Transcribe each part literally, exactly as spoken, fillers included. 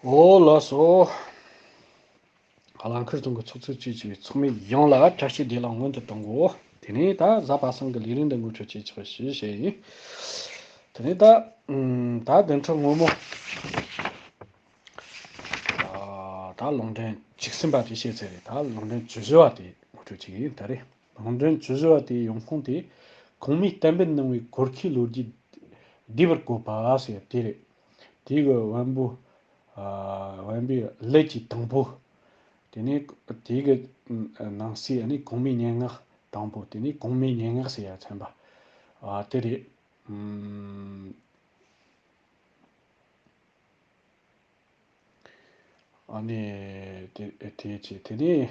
ཨོ་ལགས་སོ། རླངས་འཁོར་གཏོང་གི་ཚོགས་གཙོ་བཅས་ཀྱི་ཚོགས་མི་ཡོངས་ལ་བཀྲ་ཤིས་བདེ་ལེགས་སྔོན་དུ་གཏོང་གོ། དེ་ནས་ད་གཟའ་པ་སངས་ཀྱི་ལས་རིམ་འདི་འགོ་ཁྲིད་བྱེད་ཆོག་ཞུ་བྱས་ཡིན། དེ་ནས་ད་ཨུམ་ད་བདུན་ཕྲག་སྔོན་མོ། ཨ་ད་ལུང་འདྲེན་བཅུ་གསུམ་པ་དེ་བཤད་ཚར་རེད། ད་ལུང་འདྲེན་བཅུ་བཞི་པ་དེ་འགོ་ཁྲིད་བྱེད་ཀྱི་ཡིན། ད་རེས་ལུང་འདྲེན་བཅུ་བཞི་པ་དེའི་ཡོང་ཁུངས་དེ་གོང་མའི་གཏན་འབེབས་གནང་བའི་གོར་ཁའི་ལོ་རྒྱུས་བསྡུས་པར་བཀོད་པ་ཟེར་དེ་རེད། དེ་གི་བོན་པོ། ཨ་བོན་པོའི་ལས་ཀྱི་དང་པོ། དེ་ནས་དེ་གི་ནང་གསེས་ནི་གོང་མའི་སྙན་ངག་དང་པོ། དེ་ནས་གོང་མའི་སྙན་ངག་ཟེར་ཡ་ཚན་པ། ཨ་དེ་རེད། ཨུམ། ཨ་ནི་དེ་དེ་ཅི་དེ་ནས་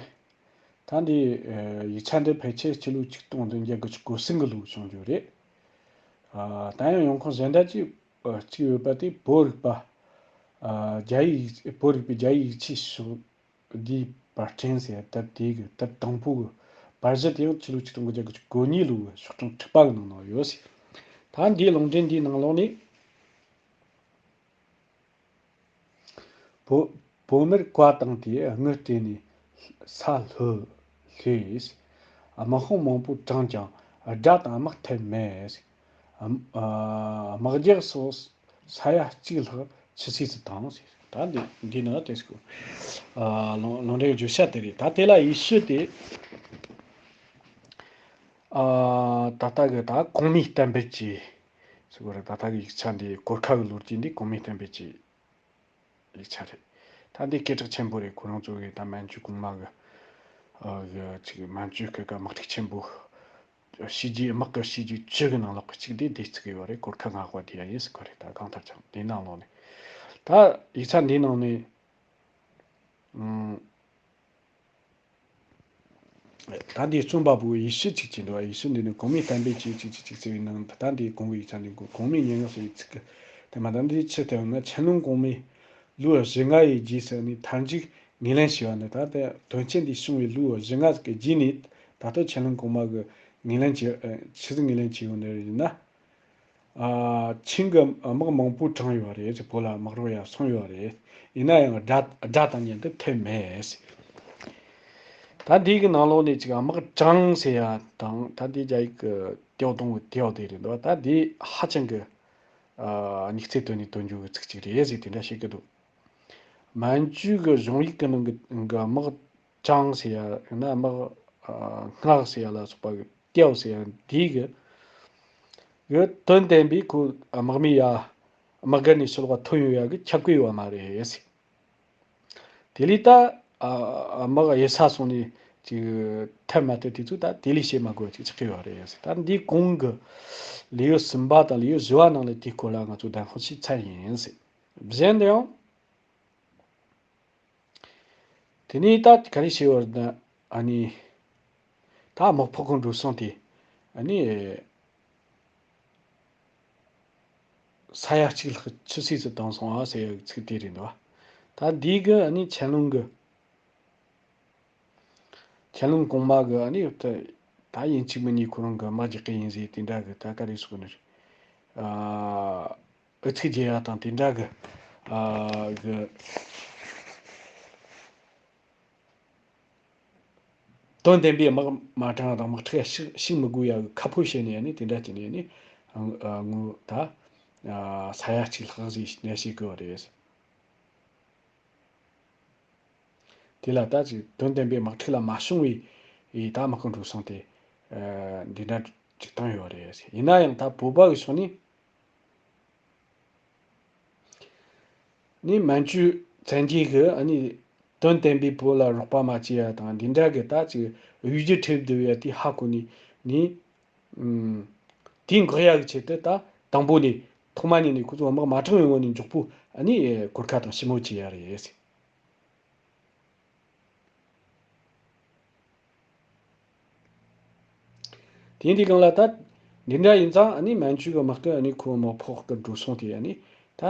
ད་འདི་ཨ་ཡིག་ཆ་འདི་ཕལ་ཆེར་སྤྱི་ལོ་ཆིག་སྟོང་བདུན་བརྒྱ་དགུ་བཅུ་གོ་གསུམ་གི་ལོ་བྱུང་རྒྱུ་རེད། ཨ་ད་ཡང་ཡོང་ཁུངས་གཞན་དག་ཅིག་ཨ་གཅིག་ཡོད་པ་དེ་བོད་རིག་པ། ཨ་རྒྱ་ཡིག་བོད་རིག་པའི་རྒྱ་ཡིག་ཡིག་ཆའི་ཕྱོགས་བསྡུས་པར་སྐྲུན་ཟེར་ཡ་དེབ་དེ་གི་དེབ་དང་པོ་གི་པར་གཞི་དེ་ཡང་ཕྱི་ལོ་ཆིག་སྟོང་དགུ་བརྒྱ་དགུ་བཅུ་གོ་གཉིས་ལོ་གི་ཤོག་གྲངས་དྲུག་པ་གི་ནང་ན་ཡོད་ཟེར། ད་འདིའི་ལུང་འདྲེན་འདིའི་ནང་ལོགས་ནས། བོད་བོད་མིར་བཀའ་བཏང་སྟེ་དངུལ་སྤྲད་ནས་ས་ལྷོད་ལྷོས། དམག་དཔུང་མང་པོ་དྲངས་ཀྱང་དགྲ་དང་དམག་ཐེབས་མེད། དམག་རྒྱགས་སོགས་ས་ཡ་གཅིག་ལྷག་ཆུད་ཟོས་སུ་བཏང་ཟེར། ད་འདི་འདི་ནི་དེ་སྐོར་ལུང་ལུང་འདྲེན་བརྗོད་བྱ་དེ་རེད། ད་དེ་ལ་ཡེ་ཤུ་དེ་ད་ལྟ་གི་ད་གོང་མའི་གཏན་འབེབས་ཀྱི་ཟེར་གོ་རེད། ད་ལྟ་གི་ཡིག་ཆ་འདི་གོར་ཁ་གི་ལོ་རྒྱུས་འདི་གོང་མའི་གཏན་འབེབས་ཀྱི་ཡིག་ཆ་རེད། ད་འདི་སྐད་གྲགས་ཆེན་པོ་རེད། ཁོ་རང་ཚོ་གི་ད་མན་ཇུ་གོང་མ་གི་ཨ་གི་ཅིག་མན་ཇུ་གི་གི་དམག་འཁྲུག་ཆེན་པོ། བྱས་རྗེས་དམག་གི་བྱས་རྗེས་བཅུ་གི་ནང་ལོགས་ཀྱི་གཅིག་དེ་འདི་ཚིག་ཡོད་རེད། གོར་ཁ་ངག་པ་དེ་ཡ་ཡིན་ཟེར་གོ་རེད། ད་གང་ལྟར་ཀྱང་འདི་ནང་ལོགས་ནས་ད་ཡིག་ཆ་འདི་ནང་ནས་ཨང་། ད་འདི་རྩོམ་པ་པོ་ཡེ་ཤུ་གཅིག་གཅིག་འདུག་ཡེ་ཤུ་འདི་ནི་གོང་མའི་གཏན་འབེབས་ཀྱི་གཅིག་གཅིག་གཅིག་ཟེར་བའི་ནང་དུ། ད་འདི་གོང་གི་ཡིག་ཆ་འདི་གོ་གོང་མའི་སྙན་ངག་ཟེར་བའི་ཚིག་གི་དེ་མ། ད་འདི་ཆི་སྟེ་ཡང་ན་ཆན་ལུང་གོང་མའི་ལོ་བཞི་ལྔ་ཡི་རྗེས་སུ་ནི་མཐར་མཇུག་ངོས་ལེན་བྱས་པ་ནི། ད་ལྟ་དོན་རྐྱེན་འདི་བྱུང་བའི་ལོ་བཞི་ལྔ་གི་རྗེས་ནས་ད་ལྟ་ཆན་ལུང་གོང་མ་གི་ངོས་ལེན་བྱས། ཆི་ཟིག་ངོས་ལེན་བྱས་ཡོད་ནི་རེད་ན། ཨ་ཆིང་གི་དམག་མང་པོ་དྲངས་ཡོད་རེད། བོད་ལ་དམག་རོགས་ཡར་སོང་ཡོད་རེད། ཡིན་ན་ཡང་དགྲ་དགྲ་དང་མཉམ་དུ་ཐེབས་མེད། ད་འདི་གི་ནང་ལོགས་ནས་ཅིག་དམག་དྲངས་ཟེར་ཡ་དང་། ད་འདི་རྒྱ་ཡིག་གི་ཏེའོ་ཏུང་གི་ཏེའོ་དེ་རེད་འདུག་ད་འདི་ཧ་ཅང་གི་ཨ་དམིགས་བསལ་དོན་ནས་དོན་འགྱུར་གི་ཚིག་ཅིག་རེད་ཟེར་དེ་འདྲ་བཤད་ཀྱི་འདུག་མན་ཇུ་གི་གཞུང་ཡིག་གི་ནང་གི་གི་དམག་དྲངས་ཟེར་ཡ་ཡང་ན་དམག་ཨ་སྔགས་ཟེར་ཡ་ལ་སོགས་པ་གི་ཏེའོ་ཟེར་ཡ་འདི་གི་གི་དོན་བསྟན་པའི་ཁོ་དམག་མི་ཡ་དམག་སྒར་ནས་ཕྱི་ལོགས་ཐོན་ཡོང་ཡ་གི་ཁྱབ་ཀྱི་ཡོད་མ་རེད། དེ་ལས་ད་ཨ་དམག་གཡུལ་ས་སོང་ནས་ཅིག་ཐར་མ་ཐར་དེ་ཚོ་ད་དེ་ལས་བཤད་མ་དགོས་ཅིག་ཆགས་ཀྱི་ཡོད་རེད། ད་འདི་གོང་གི་ལེའུ་གསུམ་པ་དང་ལེའུ་བཞི་པ་ནང་ལ་དེའི་སྐོར་ལ་ང་ཚོ་གདན་དཔང་ཞུས་ཚར་ཡིན། གཞན་དུ་ཡང་། དེ་ནས་ད་ག་རེ་བྱས་ཡོད་ན། ཨ་ནི་ད་དམག་ཕོགས་ཀྱི་འགྲོ་སོང་དེ་ཨ་ནི་ས་ཡ་གཅིག་ལྷག་ཆུད་ཟོས་སུ་བཏང་སོང་ཨ་ཟེར་ཡག་ཚིག་དེ་རེད་འདུག་ད་འདི་གི་ཨ་ནི་ཆན་ལུང་གི་ཆན་ལུང་གོང་མ་གི་ཨ་ནི་ད་ད་ཡིན་གཅིག་མིན་གཉིས་ཁོ་རང་གི་དམག་རྒྱག་གི་ཡིན་ཟེར་དེ་འདྲ་གི་ད་ག་རེ་ཟེར་དགོས་ནི་རེད། ཨ། ཨུ་ཚུགས་རྒྱག་ཡ་དང་དེ་འདྲ་གི་ཨ་གི་དོན་ལྡན་པའི་དམག་མ་དྲངས་དང་དམག་འཁྲུག་ཞུགས་ཞུགས་མི་དགོས་ཡ་གི་ཁ་ཕོ་བྱས་ནས་ནི་དེ་འདྲ་བྱས་ནས་ནི་ཨ་ངོ་ད་ཨ་ས་ཡ་གཅིག་ལྷག་ཟིག་ནས་བྱེད་དགོས་པ་རེད། དེ་ལ་ད་ཅིག་དོན་ལྡན་པའི་དམག་འཁྲུག་ལ་མ་བྱུང་བའི་ཨེ་ད་དམག་གི་འགྲོ་སོང་དེ་ཨ་འདི་འདྲ་ཅིག་བཏང་ཡོད་རེད། ཡིན་ན་ཡང་ད་བོད་པ་གི་ཕྱོགས་ནས། ནི་མན་ཇུ་བཙན་རྒྱལ་གྱིས་ཨ་ནི་དོན་བསྟན་པའི་བོད་ལ་རོགས་པ་མ་བྱས་ཡ་དང་འདི་འདྲ་གི་ད་ཅིག་གཡོ་སྒྱུ་ཁྲིད་བསྡད་ཡ་དེ་ཧ་གོ་ནས་ནི་ཨུམ་དེ་འགོག་ཡ་གི་ཆེད་དུ་ད་དང་པོ་ནས་ཐོག་མ་ཉིད་ནས་ཁོ་ཚོ་དམག་མ་དྲངས་པའི་སྔོན་ནས་མགྱོགས་པོ་ཨ་ནི་གོར་ཁ་དང་ཞི་མོལ་བྱས་ཡ་རེད། དེ་འདི་སྒང་ལ་ད་འདི་འདྲ་ཡིན་ཙང་ཨ་ནི་མན་ཇུ་གི་དམག་གི་ཨ་ནི་ཁོ་དམག་ཕོགས་གི་འགྲོ་སོང་དེ་ཨ་ནི་ད་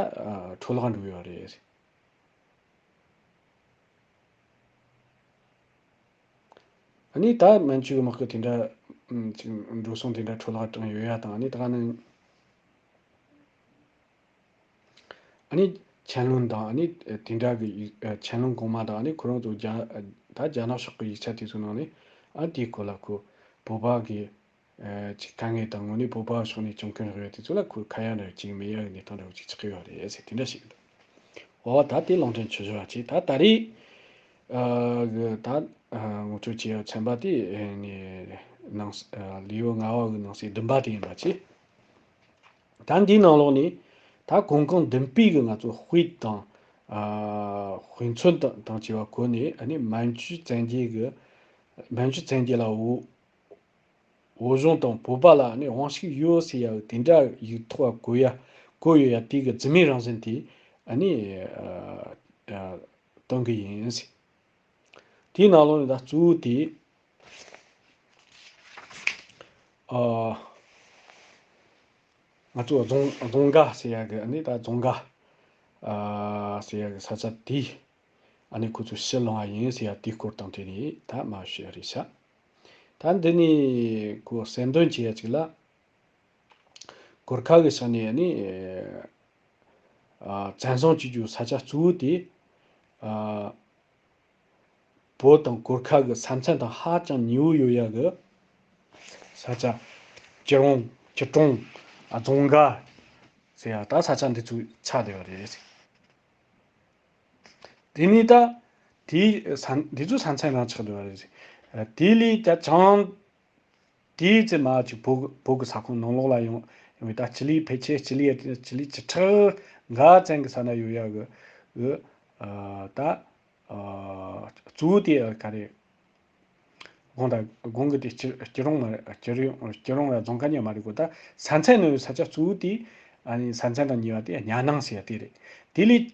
འཕྲོ་བརླག་འགྲོ་ཡོད་རེད། ཨ་ནི་ད་མན་ཇུ་གི་དམག་གི་དེ་འདྲ་ཅིག་འགྲོ་སོང་དེ་འདྲ་འཕྲོ་བརླག་བཏང་ཡོད་ཡ་དང་ཨ་ནི་ད་ག་ནང་། ཨ་ནི་ ཆན་ལུང་དང་ཨ་ནི་དེ་འདྲ་གི་ཡིག་ཆན་ལུང་གོང་མ་དང་ཨ་ནི་ཁོ་རང་ཚོ་རྒྱ་ད་རྒྱ་ནག་ཕྱོགས་ཀྱི་ཡིག་ཆ་དེ་ཚོའི་ནང་ནས་ཨ་དེའི་སྐོར་ལ་ཁོ་བོད་པ་གི་ཅིག་དཀའ་ངལ་དང་དངོས་གནས་བོད་པ་ཕྱོགས་ནས་བྱུང་མཁན་རེད་དེ་ཚོ་ལ་ཁོས་ཁ་ཡ་འདྲ་ཅིག་མི་ཡ་གི་གནས་སྟངས་འདྲ་བོ་ཅིག་ཆགས་ཀྱི་ཡོད་རེད་ཟེར་དེ་འདྲ་ཞིག་འདུག་འོ་ད་དེ་ལུང་འདྲེན་ཆོས་བརྒྱུད་པ་ཅིག་ད་ད་རེས་གི་ད་ངོ་སྤྲོད་བྱེད་ཡ་ཚན་པ་དེ་ནི་ནང་ལེའུ་ལྔ་བ་གི་ནང་གསེས་བདུན་པ་དེ་ཡིན་པ་ཅིག་ད་འདིའི་ནང་ལོགས་ནས་ད་གོང་གོང་བདུན་པའི་གི་ང་ཚོ་དཔེ་དང་དཔེ་མཚོན་དང་དང་བཅས་པ་བཀོད་ནས་ཨ་ནི་མན་ཇུ་བཙན་རྒྱལ་གི་མན་ཇུ་བཙན་རྒྱལ་ལ་འོ་བོད་གཞུང་དང་བོད་པ་ལ་ཨ་ནི་དབང་ཤུགས་ཡོད་ཟེར་ཡ་དེ་འདྲ་ཡིག་ཐོག་བཀོད་ཡ་བཀོད་ཡོད་ཡ་དེ་གི་རྫུན་མའི་རང་བཞིན་དེ་ཨ་ནི་སྟོན་གི་ཡིན་ཟེར། དེའི་ནང་ལོགས་ནས་ད་གཙོ་བོ་དེ་ཨ། ང་ཚོ་རྫོང་རྫོང་དགའ་ཟེར་ཡ་གི་ཨ་ནི་ད་རྫོང་དགའ་ཨ་ཟེར་ཡ་གི་ས་ཆ་དེ་ཨ་ནི་ཁོ་ཚོ་ཕྱིར་ལོང་བ་ཡིན་ཟེར་ཡ་དེའི་སྐོར་དང་འབྲེལ་ནས་ད་མ་ཞུ་ཡ་རེད་ཤག་ད་འདི་ནས་ཁོ་གསལ་འདོན་བྱེད་ཡ་ཅིག་ལ་གོར་ཁ་གི་ཕྱག་ནས་ཨ་ནི་ཨ་བཙན་བཟུང་བྱེད་རྒྱུ་ས་ཆ་གཙོ་བོ་དེ་ཨ། བོད་དང་གོར་ཁ་གི་ས་མཚམས་དང་ཧ་ཅང་ཉེ་བོ་ཡོད་ཡ་གི་ས་ཆ་སྐྱིད་རོང་སྐྱིད་གྲོང་རྫོང་དགའ་ཟེར་ཡ་ད་ས་ཆ་འདི་ཚོ་ཆགས་བསྡད་པ་རེད། དེ་ནས་ད་དེའི་ས་འདི་ཚོ་ས་མཚམས་རང་ཆགས་བསྡད་པ་རེད། དེ་ལས་ཀྱང་དེའི་ཚེ་མ་ཅིག་བོད་བོད་ཀྱི་ས་ཁོངས་ནང་ལོགས་ལ་ཡོང་ཡོང་བའི་ད་སྤྱི་ལེ་ཕལ་ཆེར་སྤྱི་ལེ་སྤྱི་ལེ་བཅུ་ཕྲག་འགའ་ཙམ་གྱི་ས་ན་ཡོད་ཡ་གི་གི་ད་གཙོ་བོ་དེ་ག་རེ་དགོངས་དག་དགོངས་གི་དེ་སྐྱིད་སྐྱིད་རོང་མ་རེད། སྐྱིད་རོང་སྐྱིད་རོང་ལ་རྫོང་དཀར་ཉག་མ་རེད་གོ་ད་ས་མཚམས་ནང་ཡོད་ས་ཆ་གཙོ་བོ་དེ་ཨ་ནི་ས་མཚམས་དང་ཉེ་བ་དེ་གཉའ་ནང་ཟེར་ཡ་དེ་རེད། དེ་ལས།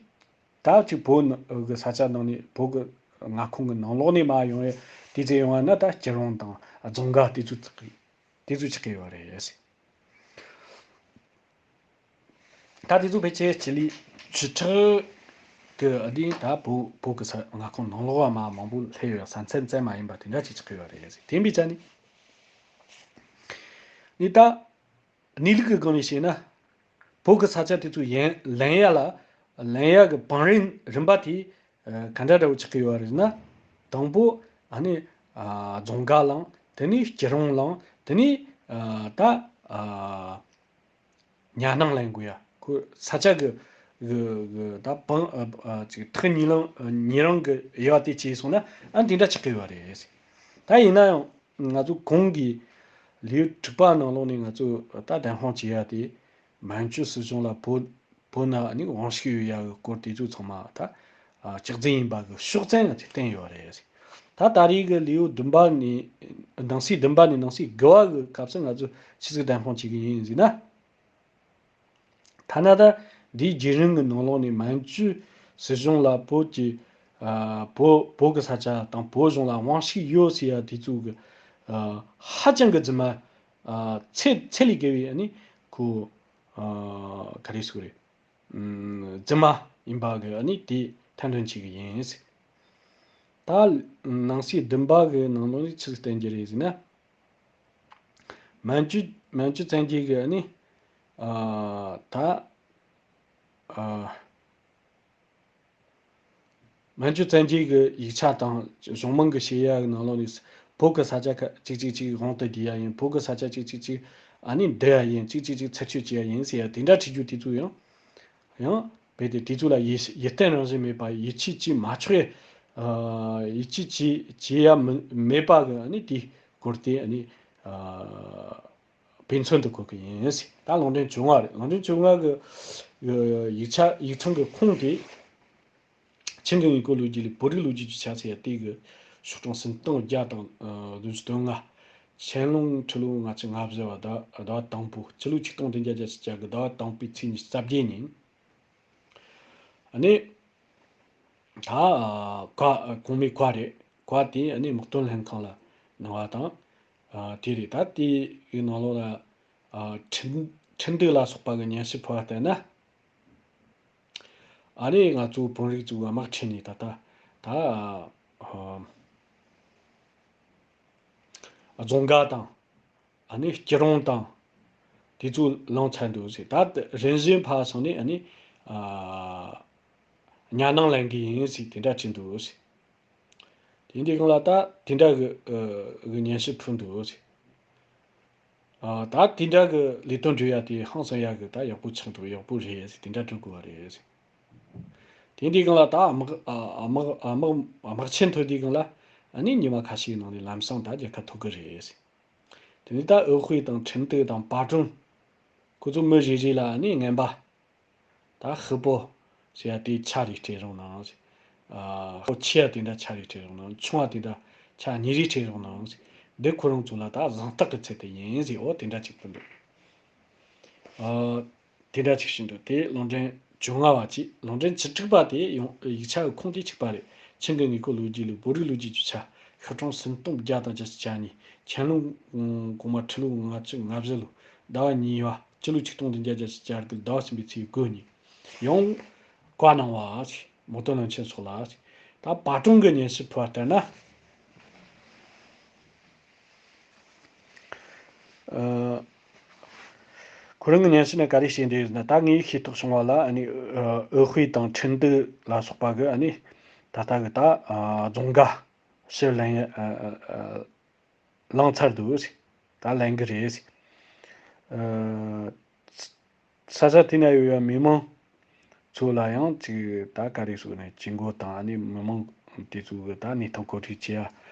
ད་ཅིག་བོད་ནང་གི་ས་ཆ་ནང་ནས་བོད་ཀྱི་མངའ་ཁོངས་ཀྱི་ནང་ལོགས་ནས་མར་ཡོང་བའི་དུས་ཚོད་ཡོང་བ་ན་ད་སྐྱིད་རོང་དང་རྫོང་དགའ་དེ་ཚོ་ཆགས་ཀྱི་དེ་ཚོ་ཆགས་ཀྱི་ཡོད་རེད། ད་དེ་ཚོ་ཕལ་ཆེར་སྤྱི་ལེ་བཅུ་ཕྲག་གི་ཨ་ནི་ད་བོད་བོད་ཀྱི་ས་མངའ་ཁོངས་ནང་ལོགས་བ་མ་མང་པོ་སླེབས་ཡོད་ས་མཚམས་ཙམ་མ་ཡིན་པ་དེ་འདྲ་ཅིག་ཆགས་ཀྱི་ཡོད་རེད། དེ་འབད་ཆ་ནི་ནི་ད། གནས་ལུགས་ཀྱི་སྒང་ནས་བཤད་ན། བོད་ཀྱི་ས་ཆ་དེ་ཚོ་ཡན་ལེན་ཡ་ལ་ལེན་ཡ་གི་བང་རིམ་རིམ་པ་དེ་ཨ་ག་འདྲ་འདྲ་བོ་ཆགས་ཀྱི་ཡོད་རེད་ན། དང་པོ་ཨ་ནི་ཨ་རྫོང་དགའ་ལངས། དེ་ནས་སྐྱིད་རོང་ལངས། དེ་ནས་ཨ་ད་ཨ་གཉའ་ནང་ལེན་དགོས་ཡ། ཁོ་ས་ཆ་གི་གི་གི་ད་བང་ཨ་ཨ་ཅིག་ཐག་ཉེ་ལང་ཉེ་རང་གི་དབྱེ་བ་དེ་བྱས་སོང་ན་ཨ་འདི་འདྲ་ཆགས་ཀྱི་ཡོད་རེད། ད་ཡིན་ན་ཡང་། ང་ཚོ་གོང་གི་ལེའུ་དྲུག་པ་ནང་ལོགས་ནས་ང་ཚོ་ད་བདེན་དཔང་བྱེད་ཡ་དེ་མན་ཇུ་སྲིད་གཞུང་ལ་བོད་བོད་ན་ནི་དབང་ཤུགས་ཡོད་ཡ་གི་སྐོར་དེ་ཚོ་ཚང་མ་ད་ཨ་སྐྱག་རྫུན་ཡིན་པ་གི་ཕྱོགས་བཙན་ང་ཚོས་བསྟན་ཡོད་རེད། ད་ད་རེས་གི་ལེའུ་བདུན་པ་ནས་ནང་གསེས་བདུན་པ་ནས་ནང་གསེས་དགུ་བ་གི་སྐབས་སུ་ང་ཚོ་ཆི་ཟིག་བདེན་དཔང་བྱེད་གི་ཡིན་ཟེར་ན། ཐ་ན་ད་འདིའི་བརྒྱུད་རིམ་གྱི་ནང་ལོགས་ནས་མན་ཇུ་སྲིད་གཞུང་ལ་བོད་ཀྱི་ཨ་བོད་བོད་ཀྱི་ས་ཆ་དང་བོད་གཞུང་ལ་དབང་ཤུགས་ཡོད་ཟེར་ཡ་དེ་ཚོ་གི་ཨ་ཧ་ཅང་གི་རྫུན་མ་ཨ་ཚད་ཚད་ལས་བརྒལ་བའི་ཨ་ནི་ཁོ་ཨ་ག་རེ་ཟེར་དགོས་རེད། ཨམ་རྫུན་མ་ཡིན་པ་གི་ཨ་ནི་དེ་ཐེར་འདོན་བྱེད་གི་ཡིན། ད་ནང་གསེས་བདུན་པ་གི་ནང་ལོགས་ནས་ཆི་ཟིག་བསྟན་རྒྱུ་རེད་ཟེར་ན། མན་ཇུ་མན་ཇུ་བཙན་རྒྱལ་གྱི་ནི་ཨ་ད་ཨ་མན་ཇུ་བཙན་རྒྱལ་གྱི་ཡིག་ཆ་དང་གཞུང་མང་གི་བཤད་ཡ་གི་ནང་ལོགས་ནས་བོད་ཀྱི་ས་ཆ་ཁ་ཅིག་ཅིག་ཅིག་དབང་དུ་བསྡུ་ཡ་ཡིན། བོད་ཀྱི་ས་ཆ་ཅིག་ཅིག་ཅིག་ཨ་ནི་བསྡུ་ཡ་ཡིན། ཅིག་ཅིག་ཅིག་ཚུར་སྤྱོད་བྱེད་ཡ་ཡིན་ཟེར་ཡ་དེ་འདྲ་བྲིས་རྒྱུ་དེ་ཚོ་ཡང་། ཡང་རྦད་དེ་དེ་ཚོ་ལ་ཡིད་ཡིད་བརྟན་རང་བཞིན་མེད་པ། ཡིད་ཆེས་བྱེད་མ་ཆོག་ཡ། ཨ་ཡིད་ཆེས་བྱེད་བྱེད་ཡ་མི་མེད་པ་གི་ཨ་ནི་དེའི་སྐོར་དེ་ཨ་ནི་ཨ་དཔེ་མཚོན་དུ་བཀོད་གི་ཡིན། ད་ལུང་འདྲེན་བཅོ་ལྔ་རེད། ལུང་འདྲེན་བཅོ་ལྔ་གི་ཡིག་ཆ་ཡིག་ཚང་གི་ཁུངས་དེ་ཆིང་གི་དངོས་པོ་ལོ་རྒྱུས་ལས་བོད་རིགས་ལོ་རྒྱུས་ཀྱི་ཆ་ཚད་ཡ་དེ་གི་ཤོག་གྲངས་སུམ་སྟོང་བརྒྱ་དང་ཨ་བདུན་ཅུ་དོན་ལྔ། ཆན་ལུང་ཁྲི་ལོ་ལྔ་བཅུ་ང་བཞི་བ་ཟླ་ཟླ་བ་དང་པོ། སྤྱི་ལོ་ཆིག་སྟོང་བདུན་བརྒྱ་བརྒྱད་ཅུ་གྱ་དགུ་ཟླ་བ་དང་པོའི་ཚེས་ཉི་ཤུ་རྩ་བརྒྱད་ཉིན། ཨ་ནི། ད་ཨ་བཀའ་གོང་མའི་བཀའ་རེད། བཀའ་དེ་ཨ་ནི་དམག་དོན་ལྷན་ཁང་ལ་གནང་བ་དང་། ཨ་དེ་རེད། ད་དེའི་ནང་ལོགས་ལ་ཨ་ཁྲིན་ཁྲིན་ཏུའུ་ལ་སོགས་པ་གི་སྙན་ཞུ་ཕུལ་བ་ལྟར་ན། ཨ་ནི་ང་ཚོ་བོད་རིགས་ཚོ་དམག་ཁྲིད་ནས་ད་ལྟ་ད་ཨ་རྫོང་དགའ་དང་། ཨ་ནི་སྐྱིད་རོང་དང་། དེ་ཚོ་ལངས་ཚར་འདུག་ཟེར། ད་རིམ་བཞིན་ཕར་སོང་ནས་ཨ་ནི་ཨ་ གཉའ་ནང་ལེན་གི་ཡིན་ཟེར་དེ་འདྲ་བྲིས་འདུག་ཟེར། དེ་འདྲའི་སྒང་ལ་ད་དེ་འདྲ་གི་ཨ་གི་སྙན་ཞུ་ཕུལ་འདུག་ཟེར། ཨ་ད་དེ་འདྲ་གི་ལས་དོན་སྒྲུབ་ཡ་དེ་ཧང་སང་ཡ་གི་ད་ཡག་པོ་ཆགས་འདུག་ཡག་པོ་རེད་ཟེར་དེ་འདྲ་སྒྲུབ་དགོས་པ་རེད་ཟེར། དེ་འདྲའི་སྒང་ལ་ད་དམག་ཨ་དམག་ཨ་དམག་དམག་ཆེན་ཐོན་དུས་སྒང་ལ་ཨ་ནི་ཉི་མ་ཁ་ཤས་ནང་ནས་ལམ་སང་ད་རྒྱལ་ཁ་ཐོབ་གི་རེད་ཟེར། དེ་ནས་ད་འོད་དཔག་དང་ཁྲིན་ཏུའུ་དང་པ་ཀྲུང་ཁོ་ཚོ་མི་རེ་རེ་ལ་ཨ་ནི་རྔན་པ། ད་ཧི་པོ་ཟེར་ཡ་དེ་ཆ་རེ་སྤྲད་རོགས་གནང་ཟེར། ཨ་ཧོ་ཆེ་ཡ་དེ་འདྲ་ཆ་རེ་སྤྲད་རོགས་གནང་། ཆུང་བ་དེ་འདྲ་ཆ་གཉིས་རེ་སྤྲད་རོགས་གནང་ཟེར། འདི་ཁོ་རང་ཚོ་ལ་ད་གཟེངས་རྟགས་ཀྱི་ཚད་དུ་ཡིན་ཟེར། འོ་དེ་འདྲ་ཅིག་ཕུལ་འདུག་ཨ་དེ་འདྲ་ཅིག་བྱས་འདུག་དེ་ལུང་འདྲེན་བཅོ་ལྔ་བ་གཅིག་ལུང་འདྲེན་བཅུ་དྲུག་པ་དེ་ཡང་ཡིག་ཆ་གི་ཁུངས་དེ་གཅིག་པ་རེད། ཆིང་གི་དངོས་པོ་ལོ་རྒྱུས་ལས་བོད་རིགས་ལོ་རྒྱུས་ཀྱི་ཆ། ཤི་ཁྲོང་སུམ་སྟོང་བརྒྱ་དང་བརྒྱད་ཅུ་གྱ་གཉིས། ཆན་ལུང་གོང་མ་ཁྲི་ལོ་ལྔ་བཅུ་ང་བཞི་ལོ་ཟླ་བ་གཉིས་པ་སྤྱི་ལོ་ཆིག་སྟོང་བདུན་བརྒྱ་བརྒྱད་ཅུ་གྱ་དགུ་ཟླ་བ་གསུམ་པའི་ཚེས་དགུ་ཉིན་ཡང་བཀའ་གནང་བ་མོ་དོན་བློན་ཆེན་སོགས་ལ། ད་པ་ཀྲུང་གི་སྙན་ཞུ་ཕུལ་བ་ལྟར་ན། ཨ། ཁོ་རང་གི་སྙན་ཞུ་ནི་ག་རེ་བཤད་འདུག་ཟེར་ན། ད་ངས་ཤེས་རྟོགས་བྱུང་བ་ལ་ཨ་ནི་ཨ་འོད་དཔག་དང་ཁྲིན་ཏུའུ་ལ་སོགས་པ་གི་ཨ་ནི་ད་ལྟ་གི་ད་ཨ་རྫོང་དགའ་ཕྱིར་ལེན་ཨ་ཨ་ཨ་ལངས་ཚར་འདུག་ཟེར། ད་ལེན་གི་རེད་ཟེར། ཨ། ས་ཆ་དེ་ན་ཡོད་པའི་མི་མང་ཚོ་ལ་ཡང་ཅིག་ད་ག་རེ་ཟེར་ནས་ཇུས་འགོད་དང་ཨ་ནི་མི་མང་དེ་ཚོ་གི་ད་གནས་སྟངས་གོ་སྒྲིག་བྱེད་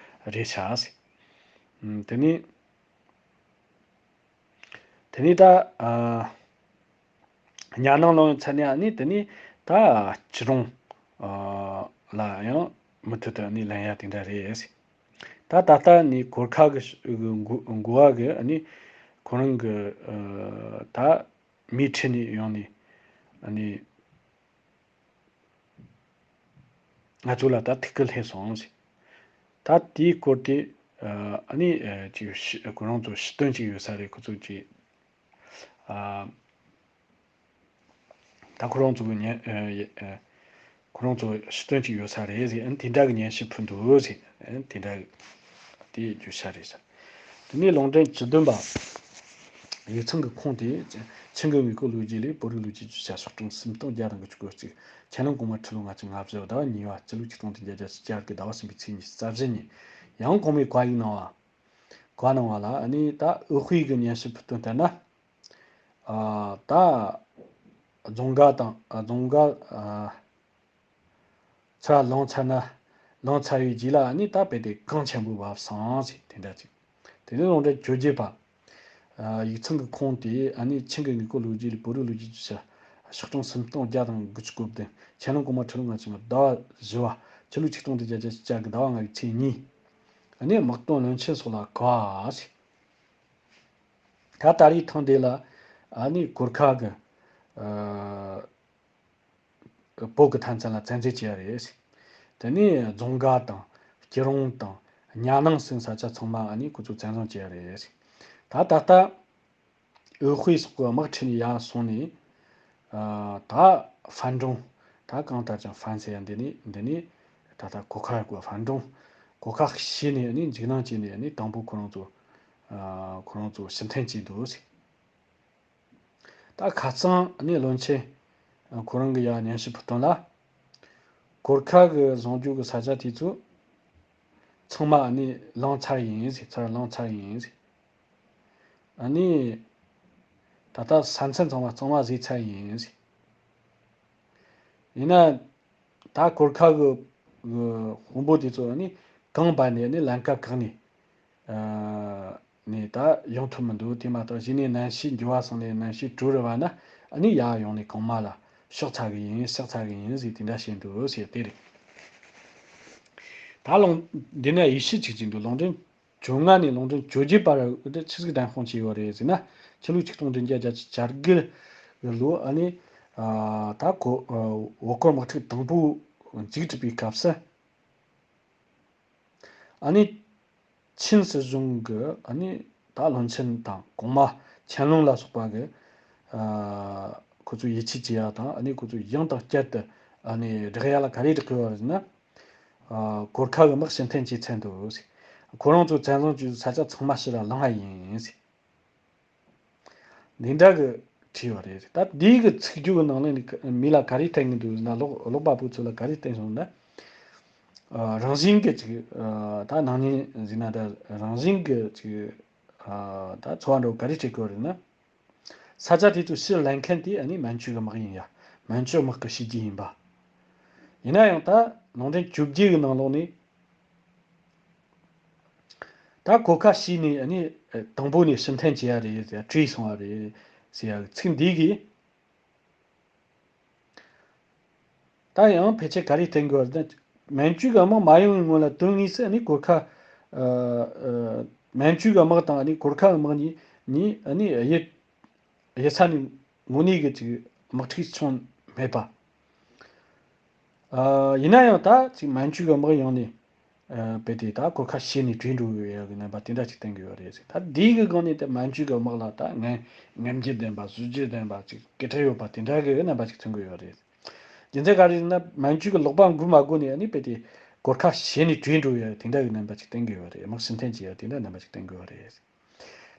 ཡ་རེད་ཤག་ཟེར། ཨ། དེ་ནས། དེ་ནས་ད་ཨ་གཉའ་ནང་ལངས་ཚར་ནས་ཨ་ནི་དེ་ནས་ད་སྐྱིད་གྲོང་ཨ་ལ་ཡང་མུ་མཐུད་དུ་ཨ་ནི་ལེན་ཡ་དེ་འདྲ་རེད། ད་ད་ལྟ་ནི་གོར་ཁ་གི་འགོ་འགོ་བ་གི་ཨ་ནི་ཁོ་རང་གི་ཨ་ད་མིའི་ཁྲིད་ནས་ཡོང་ནས་ཨ་ནི། ང་ཚོ་ལ་ད་ཐུགས་ཁུར་སླེབས་སོང་ཟེར། ད་དེའི་སྐོར་དེ་ཨ་ནི་ཨ་ཅིག་ཤི་ཁོ་རང་ཚོ་ཤི་དོན་ཅིག་ཡོད་ས་རེད། ཁོ་ཚོ་ཅིག་ཨ་ད་ཁོ་རང་ཚོ་གི་ཉེ་ཨ་ཨ་ཁོ་རང་ཚོ་ཤི་དོན་ཅིག་ཡོད་ས་རེད་ཟེར། ཨ་ནི་དེ་འདྲ་གི་སྙན་ཞུ་ཕུལ་འདུག་ཟེར། ཨ་ནི་དེ་འདྲ་གི་དེ་བརྗོད་བྱ་རེད་ཟེར། དེ་ནས་ལུང་འདྲེན་བཅུ་བདུན་པ། ཡིག་ཚང་གི་ཁུངས་དེ། ཆིང་གི་དངོས་པོ་ལོ་རྒྱུས་ལས་བོད་རིགས་ལོ་རྒྱུས་ཀྱི་ཆ། ཤི་ཁྲོང་སུམ་སྟོང་བརྒྱ་དང་དགུ་བཅུ་གོ་གཅིག་ཆན་ལུང་གོང་མ་ཁྲི་ལོ་ལྔ་བཅུ་ང་བཞི་ཟླ་བ་གཉིས་པ་སྤྱི་ལོ་ཆིག་སྟོང་བདུན་བརྒྱ་བརྒྱད་ཅུ་གྱ་དགུ་ཟླ་བ་གསུམ་པའི་ཚེས་ཉི་ཤུ་རྩ་བཞི་ཉིན་ཡང་གོང་མའི་བཀའ་ཡིག་གནང་བ། བཀའ་གནང་བ་ལ་ཨ་ནི་ད་འོད་དཔག་གི་སྙན་ཞུ་ཕུལ་དོན་ལྟར་ན། ཨ་ད་རྫོང་དགའ་དང་ཨ་རྫོང་དགའ་ཨ། ཚུར་ལངས་ཚར་ན། ལངས་ཚར་བའི་རྗེས་ལ་ནི་ད་དཔེ་དེ་གངས་ཆེན་པོ་བབས་སོང་ཟེར་དེ་འདྲ་ཅིག་དེ་ནས་ལུང་འདྲེན་བཅོ་བརྒྱད་པ། ཨ་ཡིག་ཚང་གི་ཁུངས་དེ་ཨ་ནི་ཆིང་གི་དངོས་པོ་ལོ་རྒྱུས་ལས་བོད་རིགས་ལོ་རྒྱུས་ཀྱི་ཆ། ཤི་ཁྲོང་སུམ་སྟོང་བརྒྱ་དང་དགུ་བཅུ་གོ་བདུན། ཆན་ལུང་གོང་མ་ཁྲི་ལོ་ལྔ་བཅུ་ང་ཟླ་བ་བཞི་བ་སྤྱི་ལོ་ཆིག་སྟོང་བདུན་བརྒྱ་བརྒྱད་ཅུ་གྱ་དགུ་ཟླ་བ་ལྔ་བའི་ཚེས་གཉིས། ཨ་ནི་དམག་དོན་བློན་ཆེན་སོགས་ལ་བཀའ་ཟེར། ད་ད་རེས་ཐེངས་འདི་ལ་ཨ་ནི་གོར་ཁ་གི་ཨ། བོད་ཀྱི་མཐའ་མཚམས་ལ་བཙན་འཛུལ་བྱས་རེད། དེ་ནས་རྫོང་དགའ་དང་སྐྱིད་གྲོང་དང་གཉའ་ནང་ཟེར་ས་ཆ་ཚང་མ་ཨ་ནི་ཁོ་ཚོས་བཙན་བཟུང་བྱས་རེད། ད་ད་ལྟ་འོད་དཔག་སོགས་ཀྱི་དམག་ཁྲིད་ནས་ཡར་སོང་ནས་ཨ་ད་ཧྥན་ཀྲུང་། ད་གང་ལྟར་ཀྱང་ཧྥན་ཟེར་ཡ་འདི་ནས་འདི་ནས་ད་ལྟ་གོར་ཁ་གི་ཧྥན་ཀྲུང་། གོར་ཁ་ཤི་ནས་ཨ་ནི་འཇིགས་སྣང་སྐྱེས་ནས་ཨ་ནི་དང་པོ་ཁོ་རང་ཚོ་ཨ་ཁོ་རང་ཚོ་ཕྱིར་འཐེན་བྱས་འདུག་ཟེར། ད་ཁ་རྩང་ནི་བློན་ཆེན་ཁོ་རང་གི་ཡ་སྙན་ཞུ་ཕུལ་དོན་ལ། གོར་ཁ་གི་བཟུང་རྒྱུ་གི་ས་ཆ་དེ་ཚོ་ཚང་མ་ནི་ལངས་ཚར་ཡིན་ཟེར། ཚུར་ལངས་ཚར་ཡིན་ཟེར། ཨ་ནི་ད་ལྟ་ས་མཚམས་ཚང་མ་གཙང་མ་བཟོས་ཚར་ཡིན་ཟེར། ཡིན་ན། ད་གོར་ཁ་གི་གི་དཔོན་པོ་དེ་ཚོ་ནི་གང་བར་ནས་ནི་ལམ་ཁ་བཀག་ནས་ཨ་ནི་ད་ཡོང་ཐུབ་མི་འདུག་དེ་མ་གཏོགས་གཞི་ནས་གནམ་གཤིས་འགྱུར་བ་སོང་ནས་གནམ་གཤིས་དྲོ་རུ་བ་ན་ཨ་ནི་ཡར་ཡོང་ནས་གོང་མ་ལ་ཕྱག་འཚལ་གི་ཡིན། ཕྱག་འཚལ་གི་ཡིན་ཟེར་དེ་འདྲ་བཤད་འདུག་ཟེར་དེ་རེད། ད་ལུང་འདི་ན་ཡེ་ཤུ་གཅིག་གཅིག་འདུག་ལུང་འདྲེན་བཅོ་ལྔ་ནས་ལུང་འདྲེན་བཅོ་བརྒྱད་བར་དུ་ཆི་ཟིག་བདམས་དཔང་བྱས་ཡོད་རེད་ཟེར་ན། ཕྱི་ལོ་ཆིག་སྟོང་བདུན་བརྒྱ་བརྒྱད་ཅུ་གྱ་དགུ་ལོ་ཨ་ནི་ཨ་ད་གོ་ཨ་བོད་སྐོར་དམག་འཁྲུག་དང་པོ་མཇུག་གྲུབ་པའི་སྐབས་སུ། ཨ་ནི་ཆིན་སྲིད་གཞུང་གི་ཨ་ནི་ད་བློན་ཆེན་དང་གོང་མ་ཆན་ལུང་ལ་སོགས་པ་གི་ཨ་ཁོ་ཚོས་ཡིད་ཆེས་བྱེད་ཡ་དང་ཨ་ནི་ཁོ་ཚོས་ཡང་དང་བསྐྱར་དུ་ཨ་ནི་བསྒྲགས་ཡ་ལ་ག་རེ་བསྒྲགས་ཡོད་རེད་ཟེར་ན། ཨ་གོར་ཁ་གི་དམག་ཕྱིར་འཐེན་བྱས་ཚར་འདུག་ཁོ་རང་ཚོ་བཙན་བཟུང་བྱས་ས་ཆ་ཚང་མ་ཕྱིར་ར་ལངས་པ་ཡིན་ཟེར། འདི་འདྲ་གི་ བྲིས་ཡོད་རེད། ད་འདི་གི་ཚིག་སྦྱོར་གི་ནང་ལ་ནི་མི་ལ་ག་རེ་བསྟན་གི་འདུག་ཟེར་ན། ཀློག་ཀློག་པ་པོ་ཚོ་ལ་ག་རེ་བསྟན་སོང་ན། ཨ། རང་བཞིན་གྱི་ཅིག་ཨ། ད་སྣང་བརྙན་ཟེར་ན་ད་རང་བཞིན་གྱི་ཅིག་ཨ། ད་ཚོར་བ་འདྲ་བོ་ག་རེ་སྤྲད་གི་ཡོད་རེད་ན། ས་ཆ་དེ་ཚོ་ཕྱིར་ལེན་མཁན་དེ་ཨ་ནི་མན་ཇུ་གི་དམག་ཡིན་ཡ། མན་ཇུ་དམག་གི་བྱས་རྗེས་ཡིན་པ། ཡིན་ན་ཡང་ད་ལུང་འདྲེན་བཅོ་བརྒྱད་གི་ནང་ལོགས་ནས། ད་གོར་ཁ་བྱས་ནས་ཨ་ནི་དང་པོ་ནས་ཕྱིར་འཐེན་བྱས་ཡ་རེད་ཟེར་ཡ། བྲོས་སོང་བ་རེད་ཟེར་ཡ་ཚིག་འདི་གིས། ད་ཡང་ཕལ་ཆེར་ག་རེ་བསྟན་དགོས་པ་ཟེར་ན། མན་ཇུ་གི་དམག་མ་ཡོང་བའི་སྔོན་ལ་དོན་དངོས་སུ་ཨ་ནི་གོར་ཁ། ཨ། ཨ། མན་ཇུ་གི་དམག་དང་ཨ་ནི་གོར་ཁ་གི་དམག་གཉིས་གཉིས་ཨ་ནི་དབྱེ་དབྱེ་ས་ནས་དངོས་གནས་ཀྱི་ཅིག་དམག་འཁྲུག་བྱུང་མེད་པ། ཨ། ཡིན་ན་ཡང་ད་ཅིག་མན་ཇུ་གི་དམག་ཡོང་ནས། ཨ། རྦད་དེ་ད་གོར་ཁ་བྱས་ནས་བྲོས་འགྲོ་ཡོད་ཡ་གི་རྣམ་པ་དེ་འདྲ་ཅིག་བསྟན་གི་ཡོད་རེད་ཟེར། ད་འདི་གི་སྒང་ནས་ད་མན་ཇུ་གི་དམག་ལ་ད་ངན་ངན་འགྱུར་ལྡན་པ་ཟུར་འགྱུར་ལྡན་པ་ཅིག་སྐད་གྲགས་ཡོད་པ་དེ་འདྲ་གི་རྣམ་པ་ཅིག་མཚོན་གི་ཡོད་རེད། རྒྱུ་མཚན་ག་རེ་ཟེར་ན། མན་ཇུ་གི་ལག་པ་འགུལ་མ་དགོས་ནས་ཨ་ནི་རྦད་དེ་གོར་ཁ་བྱས་ནས་བྲོས་འགྲོ་ཡ་དེ་འདྲ་གི་རྣམ་པ་ཅིག་བསྟན་གི་ཡོད་རེད། དམག་ཕྱིར་འཐེན་བྱས་ཡ་དེ་འདྲ་རྣམ་པ་ཅིག་བསྟན་གི་ཡོད་རེད།